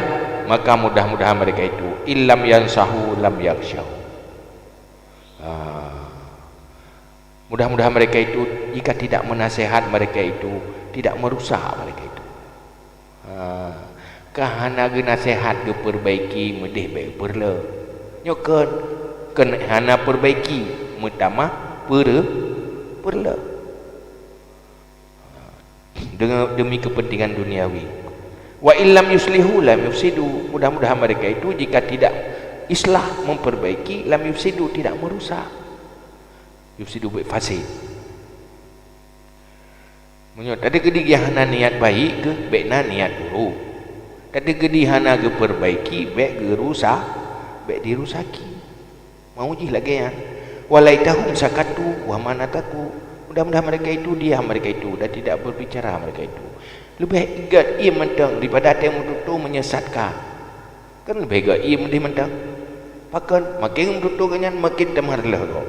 maka mudah-mudahan mereka itu, illam yansahu lam yaghsyahu. Ha. Mudah-mudahan mereka itu, jika tidak menasihat mereka itu, tidak merusak mereka itu. Ha. Ka hana geunasihat, geupeurbaiki, meudeh bèk peureulèe. Nyoe kön, kön hana peurbaiki, meutamah peure-, peureulèe. Dengan, demi kepentingan duniawi. Wa illam yuslihu lam yufsidu. Mudah-mudahan mereka itu jika tidak islah, memperbaiki, lam yufsidu, tidak merusak. Yufsidu bèk fasid. Meunyoe tadeungoe hana niat baik geuh, bèk na niat buruk. Tadeungoe hana geupeurbaiki, bèk geurusak, bèk dirusaki. Mau jih lagèe nyan. Walaitahum sakatu wa manataku. Mudah-mudahan mereka itu diam mereka itu dan tidak berbicara mereka itu. Leubeh göt ie mantong daripada watèe meututoe menyesatkan. Kan leubeh göt ie meudeh mantong. Pakon? Makin meututoe gobnyan makin tamah reuloh gob.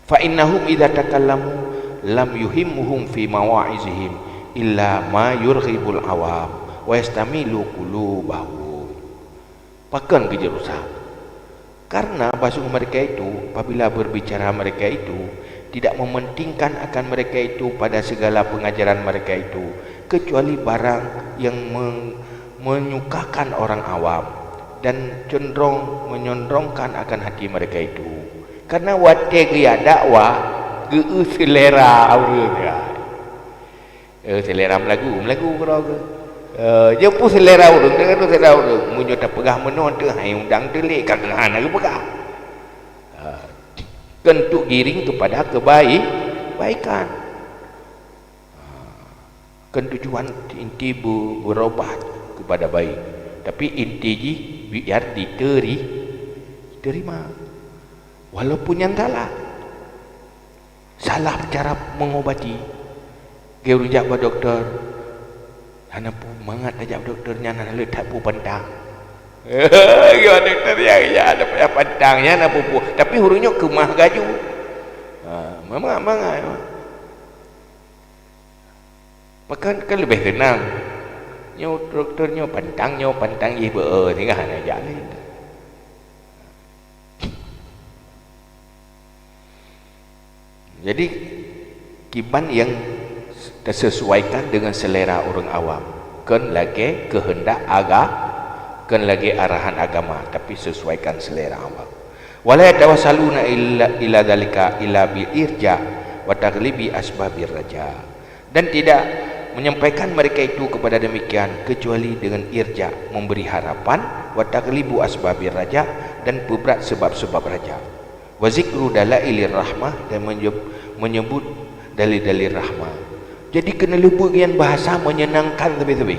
Fa innahum idza takallamu lam yuhimmuhum fi mawa'izihim illa ma yurghibul awam wa yastamilu qulubahum. Pakon geujeuet rusak? Karena basuh mereka itu, apabila berbicara mereka itu, tidak mementingkan akan mereka itu pada segala pengajaran mereka itu, kecuali barang yang meng-, menyukakan orang awam dan cenderung menyondrongkan akan hati mereka itu. Karena watèe geujak dakwah, geu-eu selera ureueng nyan. Eh, selera meulagu, meulagu keudroe geuh. Eh, nyoe pun selera ureueng, deungon selera ureueng. Meunyoe tapeugah meunoe teuh, hai undang teuh lé, ka keuh hana geupeugah. Eh, kön untuk giring kepada kebaik-, kebaikan. Eh, kön tujuan inti be-, berobat kepada baik. Tapi inti jih biar diteri-, diterima. Walaupun nyan salah. Salah cara mengobati. Geu rujak bak doktor. Hana peue mangat tajak bak doktor nyan, hana leuet that peue pantang. Geu doktor nyan, ya, ada payah pantang nyan, hana peue-peue. Tapi ureueng nyoe keumah gaju. Ha, mangat, mangat. Maka kan leubeh seunang. Nyoe doktor nyoe pantang, nyoe pantang jih beu, singgah hana jak lé. Jadi, kiban nyang tersesuaikan dengan selera ureueng awam, kon lagèe keuheundak aga-, kon lagèe arahan agama, tapi sesuaikan selera awam. Wala yatawassaluna illa, ila dzalika illa bil irja wa taghlibi asbabir raja. Dan tidak menyampaikan mereka itu kepada demikian kecuali dengan irja, memberi harapan, wa taghlibu asbabir raja, dan peubrat sebab-sebab raja. Wa zikru dalailir rahmah, dan menyeb-, menyebut dalil-dalil rahmah. Jadi keuneulheueh buet nyan bahasa menyenangkan sabe-sabe.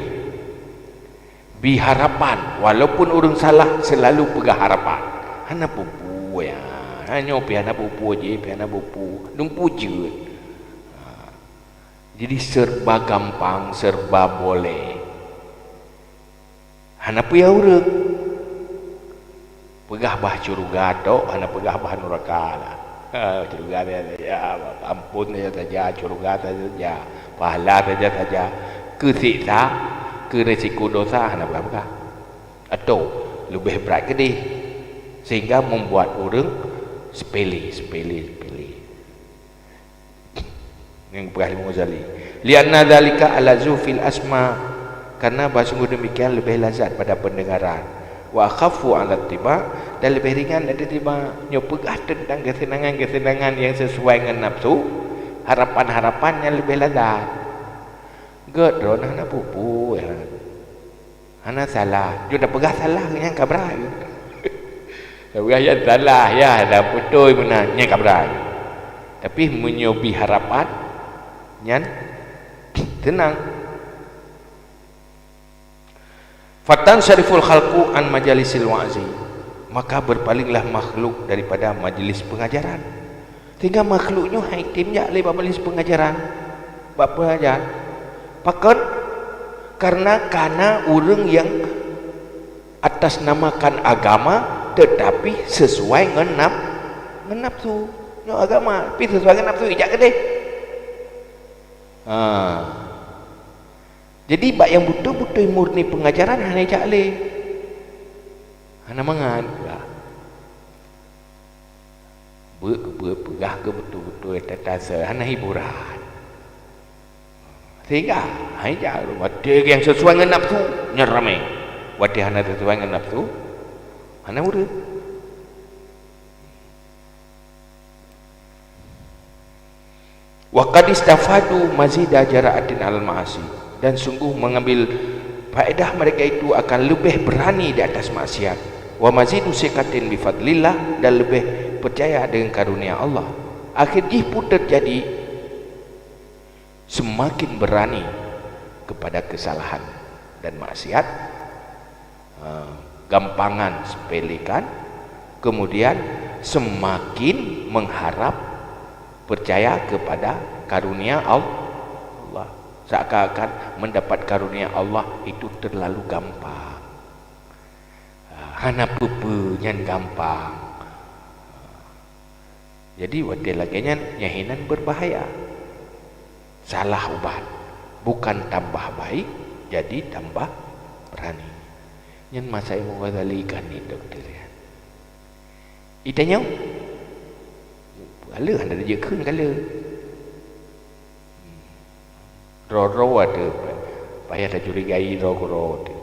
Bi harapan, walaupun ureuëng salah selalu peugah harapan. Hana peue-peue ya. Hanyoe pih hana peue-peue, jih pih hana peue-peue. Dumpu jeuet. Ha. Jadi serba gampang, serba boleh. Hana peue ya ureuëng. Peugah bah syeuruga tok, hana peugah bah nuraka lah. Ha, syeuruga saja, ampôn saja, syeuruga saja, pahala saja-saja. Keu siksa, keu risiko dosa, hana peugah-peugah. Atau leubeh brat keudeh, sehingga membuat ureuëng sepele, sepele, sepele. Nyang peugah Imam Ghazali, "Li'anna dzalika alazzu fil asma'," karena bah sungguh demikian lebih lazat pada pendengaran, "wa akhaffu 'ala tiba'," dan lebih ringan dari tiba. Nyoe peugah tentang kesenangan-kesenangan yang sesuai ngon nafsu, harapan-harapan yang lebih lazat. Gét droe hana peue-peue ya. Hana salah. Jeuet tapeugah salah, nyan ka brat. Tapeugah nyan salah, ya, dah beutôi meunan, nyan ka brat. Tapi meunyoe bi harapan, nyan tenang. Fatansariful khalqu an majalisil wa'zi, maka berpalinglah makhluk daripada majlis pengajaran. Sehingga makhluk nyoe hai tem jak lé bak majlis pengajaran, bak pengajar. Pakon? Karena kana ureuëng yang atas namakan agama tetapi sesuai ngon naf-, ngon nafsu. Nyoe agama, tapi sesuai ngon nafsu, ijak keudeh. Ha. Jadi bak nyang beutôi-beutôi murni pengajaran hana ijak lé. Hana mangat pula. Beuet keu beuet, peugah keu beutôi-beutôi, teuh-teuh hana hiburan. Sehingga hai jak watée nyang sesuai ngon nafsu, nyan ramé. Watée hana sesuai ngon nafsu, hana ureuëng. Wa qad istafadu mazida jara'atin 'alal ma'asi, dan sungguh mengambil faedah mereka itu akan lebih berani di atas maksiat, wa mazidu siqatin bi fadlillah, dan lebih percaya dengan karunia Allah. Akhir jih pun terjadi semakin berani kepada kesalahan dan maksiat, ha, gampangan sepelekan, kemudian semakin mengharap, percaya kepada karunia Allah. Seakan-akan mendapat karunia Allah itu terlalu gampang. Ha, hana peue-peue nyan gampang. Jadi watée lagée nyan, nyan hinan berbahaya. Salah ubat, bukan tambah baik, jadi tambah berani. Nyan masa Imam Ghazali kan ni doktor ya. Itanyong, kala hana jeuet kheun kala. Droe-droe ada payah tacurigai droe-droe tu.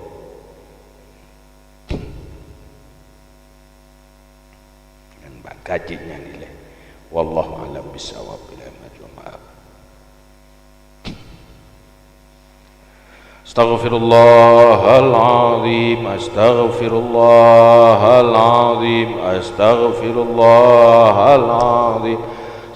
Nyan bak gajit nyan ilée. Wallahu a'lam bissawab. Bila maaf. Astaghfirullahalazim, astaghfirullahalazim, astaghfirullahalazim.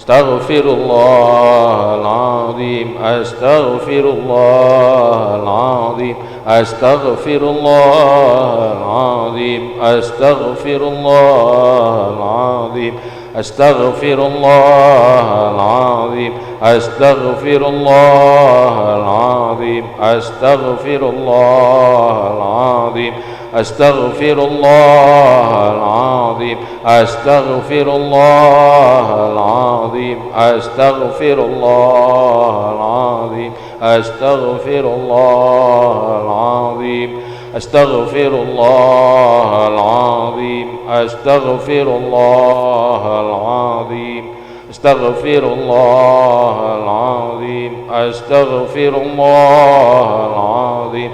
Astaghfirullahalazim, astaghfirullahalazim, astaghfirullahalazim, astaghfirullahalazim, astaghfirullahalazim, astaghfirullahalazim, astaghfirullahalazim. Astaghfirullahalazim, astaghfirullahalazim, astaghfirullahalazim, astaghfirullahalazim, astaghfirullahalazim, astaghfirullahalazim. Astaghfirullahalazim, astaghfirullahalazim,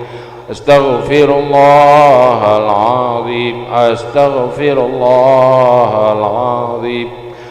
astaghfirullahalazim, astaghfirullahalazim,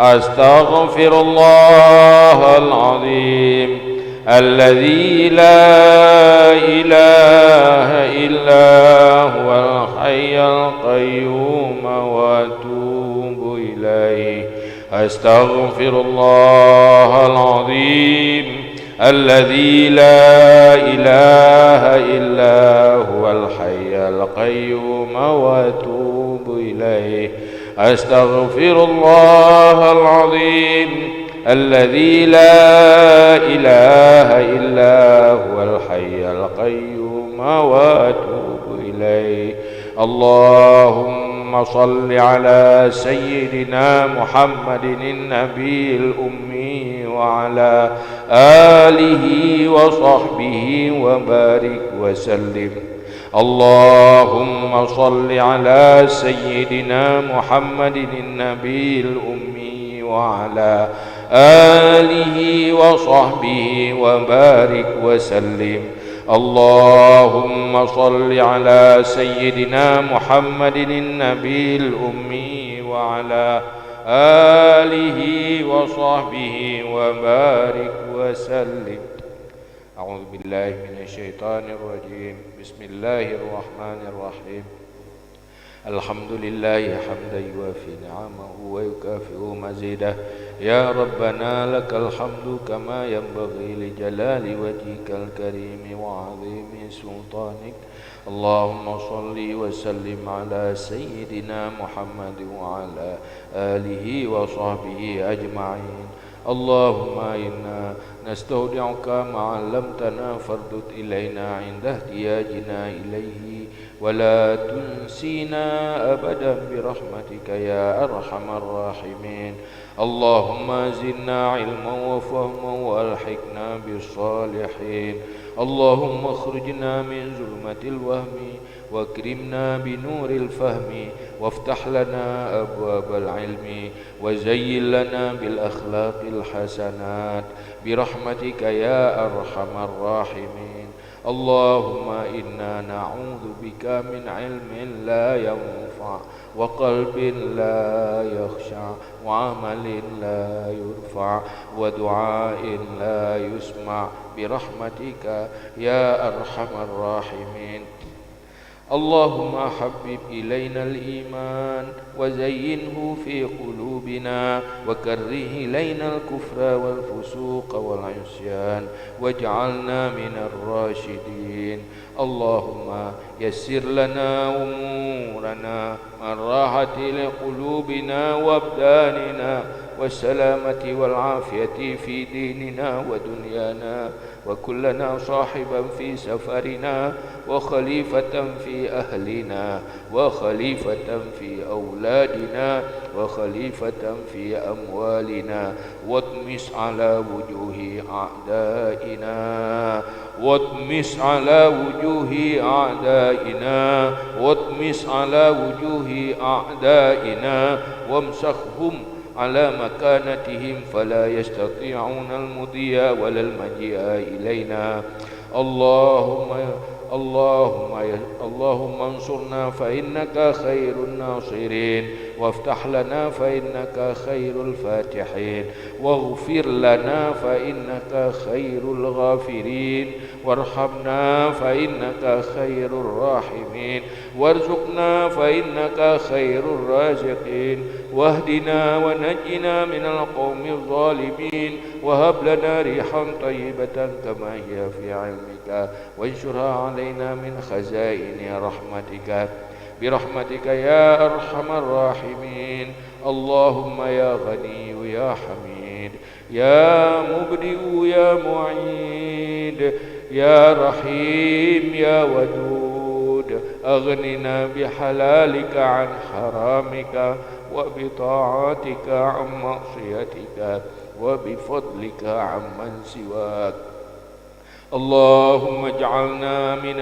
أستغفر الله العظيم الذي لا إله إلا هو الحي القيوم وأتوب إليه. أستغفر الله العظيم الذي لا إله إلا هو الحي القيوم وأتوب إليه. أستغفر الله العظيم الذي لا إله إلا هو الحي القيوم وأتوب إليه. اللهم صل على سيدنا محمد النبي الأمي وعلى آله وصحبه وبارك وسلم. اللهم صل على سيدنا محمد النبي الأمي وعلى آله وصحبه وبارك وسلم. اللهم صل على سيدنا محمد النبي الأمي وعلى آله وصحبه وبارك وسلم. أعوذ بالله من الشيطان الرجيم. بسم الله الرحمن الرحيم. الحمد لله حمدا يوافي نعمه ويكافئ مزيده. يا ربنا لك الحمد كما ينبغي لجلال وجهك الكريم وعظيم سلطانك. اللهم صل وسلم على سيدنا محمد وعلى آله وصحبه أجمعين. اللهم إنا نستودعك ما علمتنا فاردد إلينا عند احتياجنا إليه ولا تنسنا أبدا برحمتك يا أرحم الراحمين. اللهم زدنا علما وفهما وألحقنا بالصالحين. اللهم اخرجنا من ظلمات الوهم وأكرمنا بنور الفهم وافتح لنا أبواب العلم وزين لنا بالأخلاق الحسنات برحمتك يا أرحم الراحمين. اللهم إنا نعوذ بك من علم لا ينفع وقلب لا يخشع وعمل لا يرفع ودعاء لا يسمع برحمتك يا أرحم الراحمين. اللهم حبب إلينا الإيمان وزينه في قلوبنا وكره إلينا الكفر والفسوق والعصيان واجعلنا من الراشدين. اللهم يسر لنا أمورنا من راحة لقلوبنا وأبداننا والسلامة والعافية في ديننا ودنيانا وكن لنا صاحبا في سفرنا وخليفة في أهلنا وخليفة في أولادنا وخليفة في أموالنا واطمس على وجوه أعدائنا واطمس على وجوه أعدائنا واطمس على وجوه أعدائنا وامسخهم على مكانتهم فلا يستطيعون المضي ولا المجيء إلينا. اللهم اللهم اللهم انصرنا فإنك خير الناصرين وافتح لنا فإنك خير الفاتحين واغفر لنا فإنك خير الغافرين وارحمنا فإنك خير الراحمين وارزقنا فإنك خير الرازقين واهدنا ونجنا من القوم الظالمين وهب لنا ريحا طيبة كما هي في علمك وانشرها علينا من خزائن رحمتك برحمتك يا أرحم الراحمين. اللهم يا غني يا حميد يا مبدئ يا معيد يا رحيم يا ودود أغننا بحلالك عن حرامك وبطاعتك عن معصيتك وبفضلك عمن سواك. اللهم اجعلنا من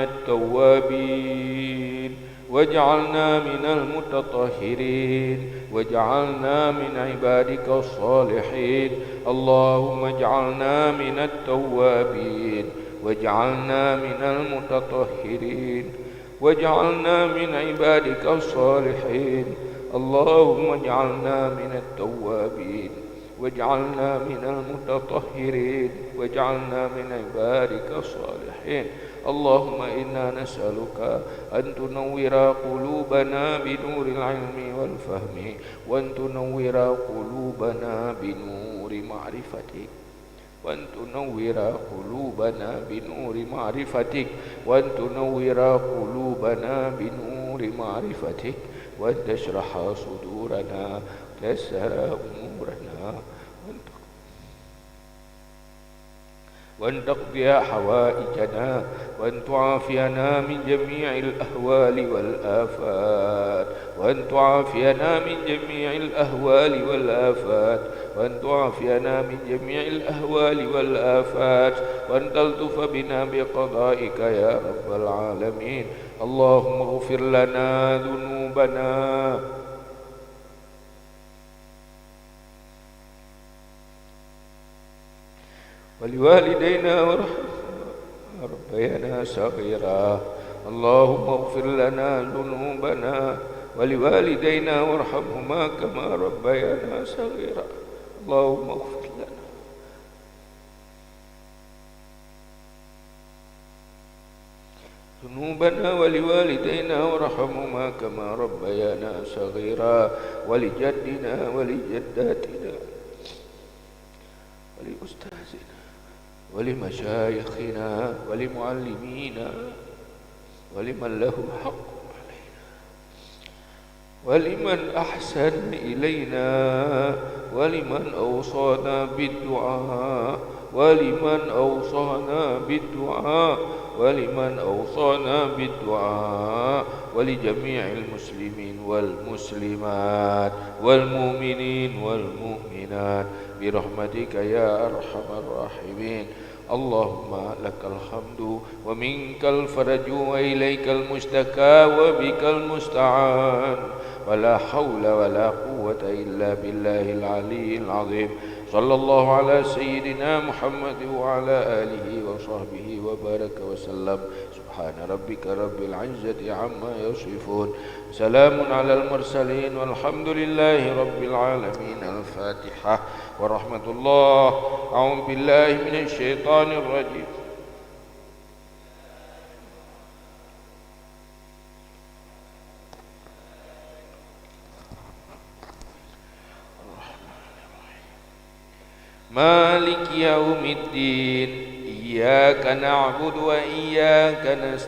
التوابين واجعلنا من المتطهرين واجعلنا من عبادك الصالحين. اللهم اجعلنا من التوابين واجعلنا من المتطهرين واجعلنا من عبادك الصالحين. اللهم اجعلنا من التوابين، واجعلنا من المتطهرين، واجعلنا من عبادك الصالحين. اللهم إنا نسألك أن تنور قلوبنا بنور العلم والفهم، وأن تنور قلوبنا بنور معرفتك، وأن تنور قلوبنا بنور معرفتك، وأن تنور قلوبنا بنور معرفتك، وأن تشرح صدورنا، تيسر أمورنا، وأن تق-، وأن تقضي حوائجنا، وأن تعافينا من جميع الأهوال والآفات، وأن تعافينا من جميع الأهوال والآفات، وأن تعافينا من جميع الأهوال والآفات، وأن تلطف بنا بقضائك يا رب العالمين. اللهم اغفر لنا ذنوبنا ولوالدينا وارحمهما كما ربيانا صغيرا. اللهم اغفر لنا ذنوبنا ولوالدينا وارحمهما كما ربيانا صغيرا. اللهم اغفر لنا ذنوبنا ولوالدينا وارحمهما كما ربيانا صغيرا، ولجدنا ولجداتنا ولأستاذنا ولمشايخنا ولمعلمينا ولمن له حق علينا ولمن أحسن إلينا ولمن أوصانا بالدعاء ولمن أوصانا بالدعاء ولمن أوصانا بالدعاء ولجميع المسلمين والمسلمات والمؤمنين والمؤمنات برحمتك يا أرحم الراحمين. اللهم لك الحمد ومنك الفرج وإليك المشتكى وبك المستعان، ولا حول ولا قوة إلا بالله العلي العظيم. صلى الله على سيدنا محمد وعلى آله وصحبه وبارك وسلم. سبحان ربك رب العزة عما يصفون. سلام على المرسلين والحمد لله رب العالمين. الفاتحة. ورحمة الله. أعوذ بالله من الشيطان الرجيم. مالك يوم الدين. إياك نعبد وإياك نستعين.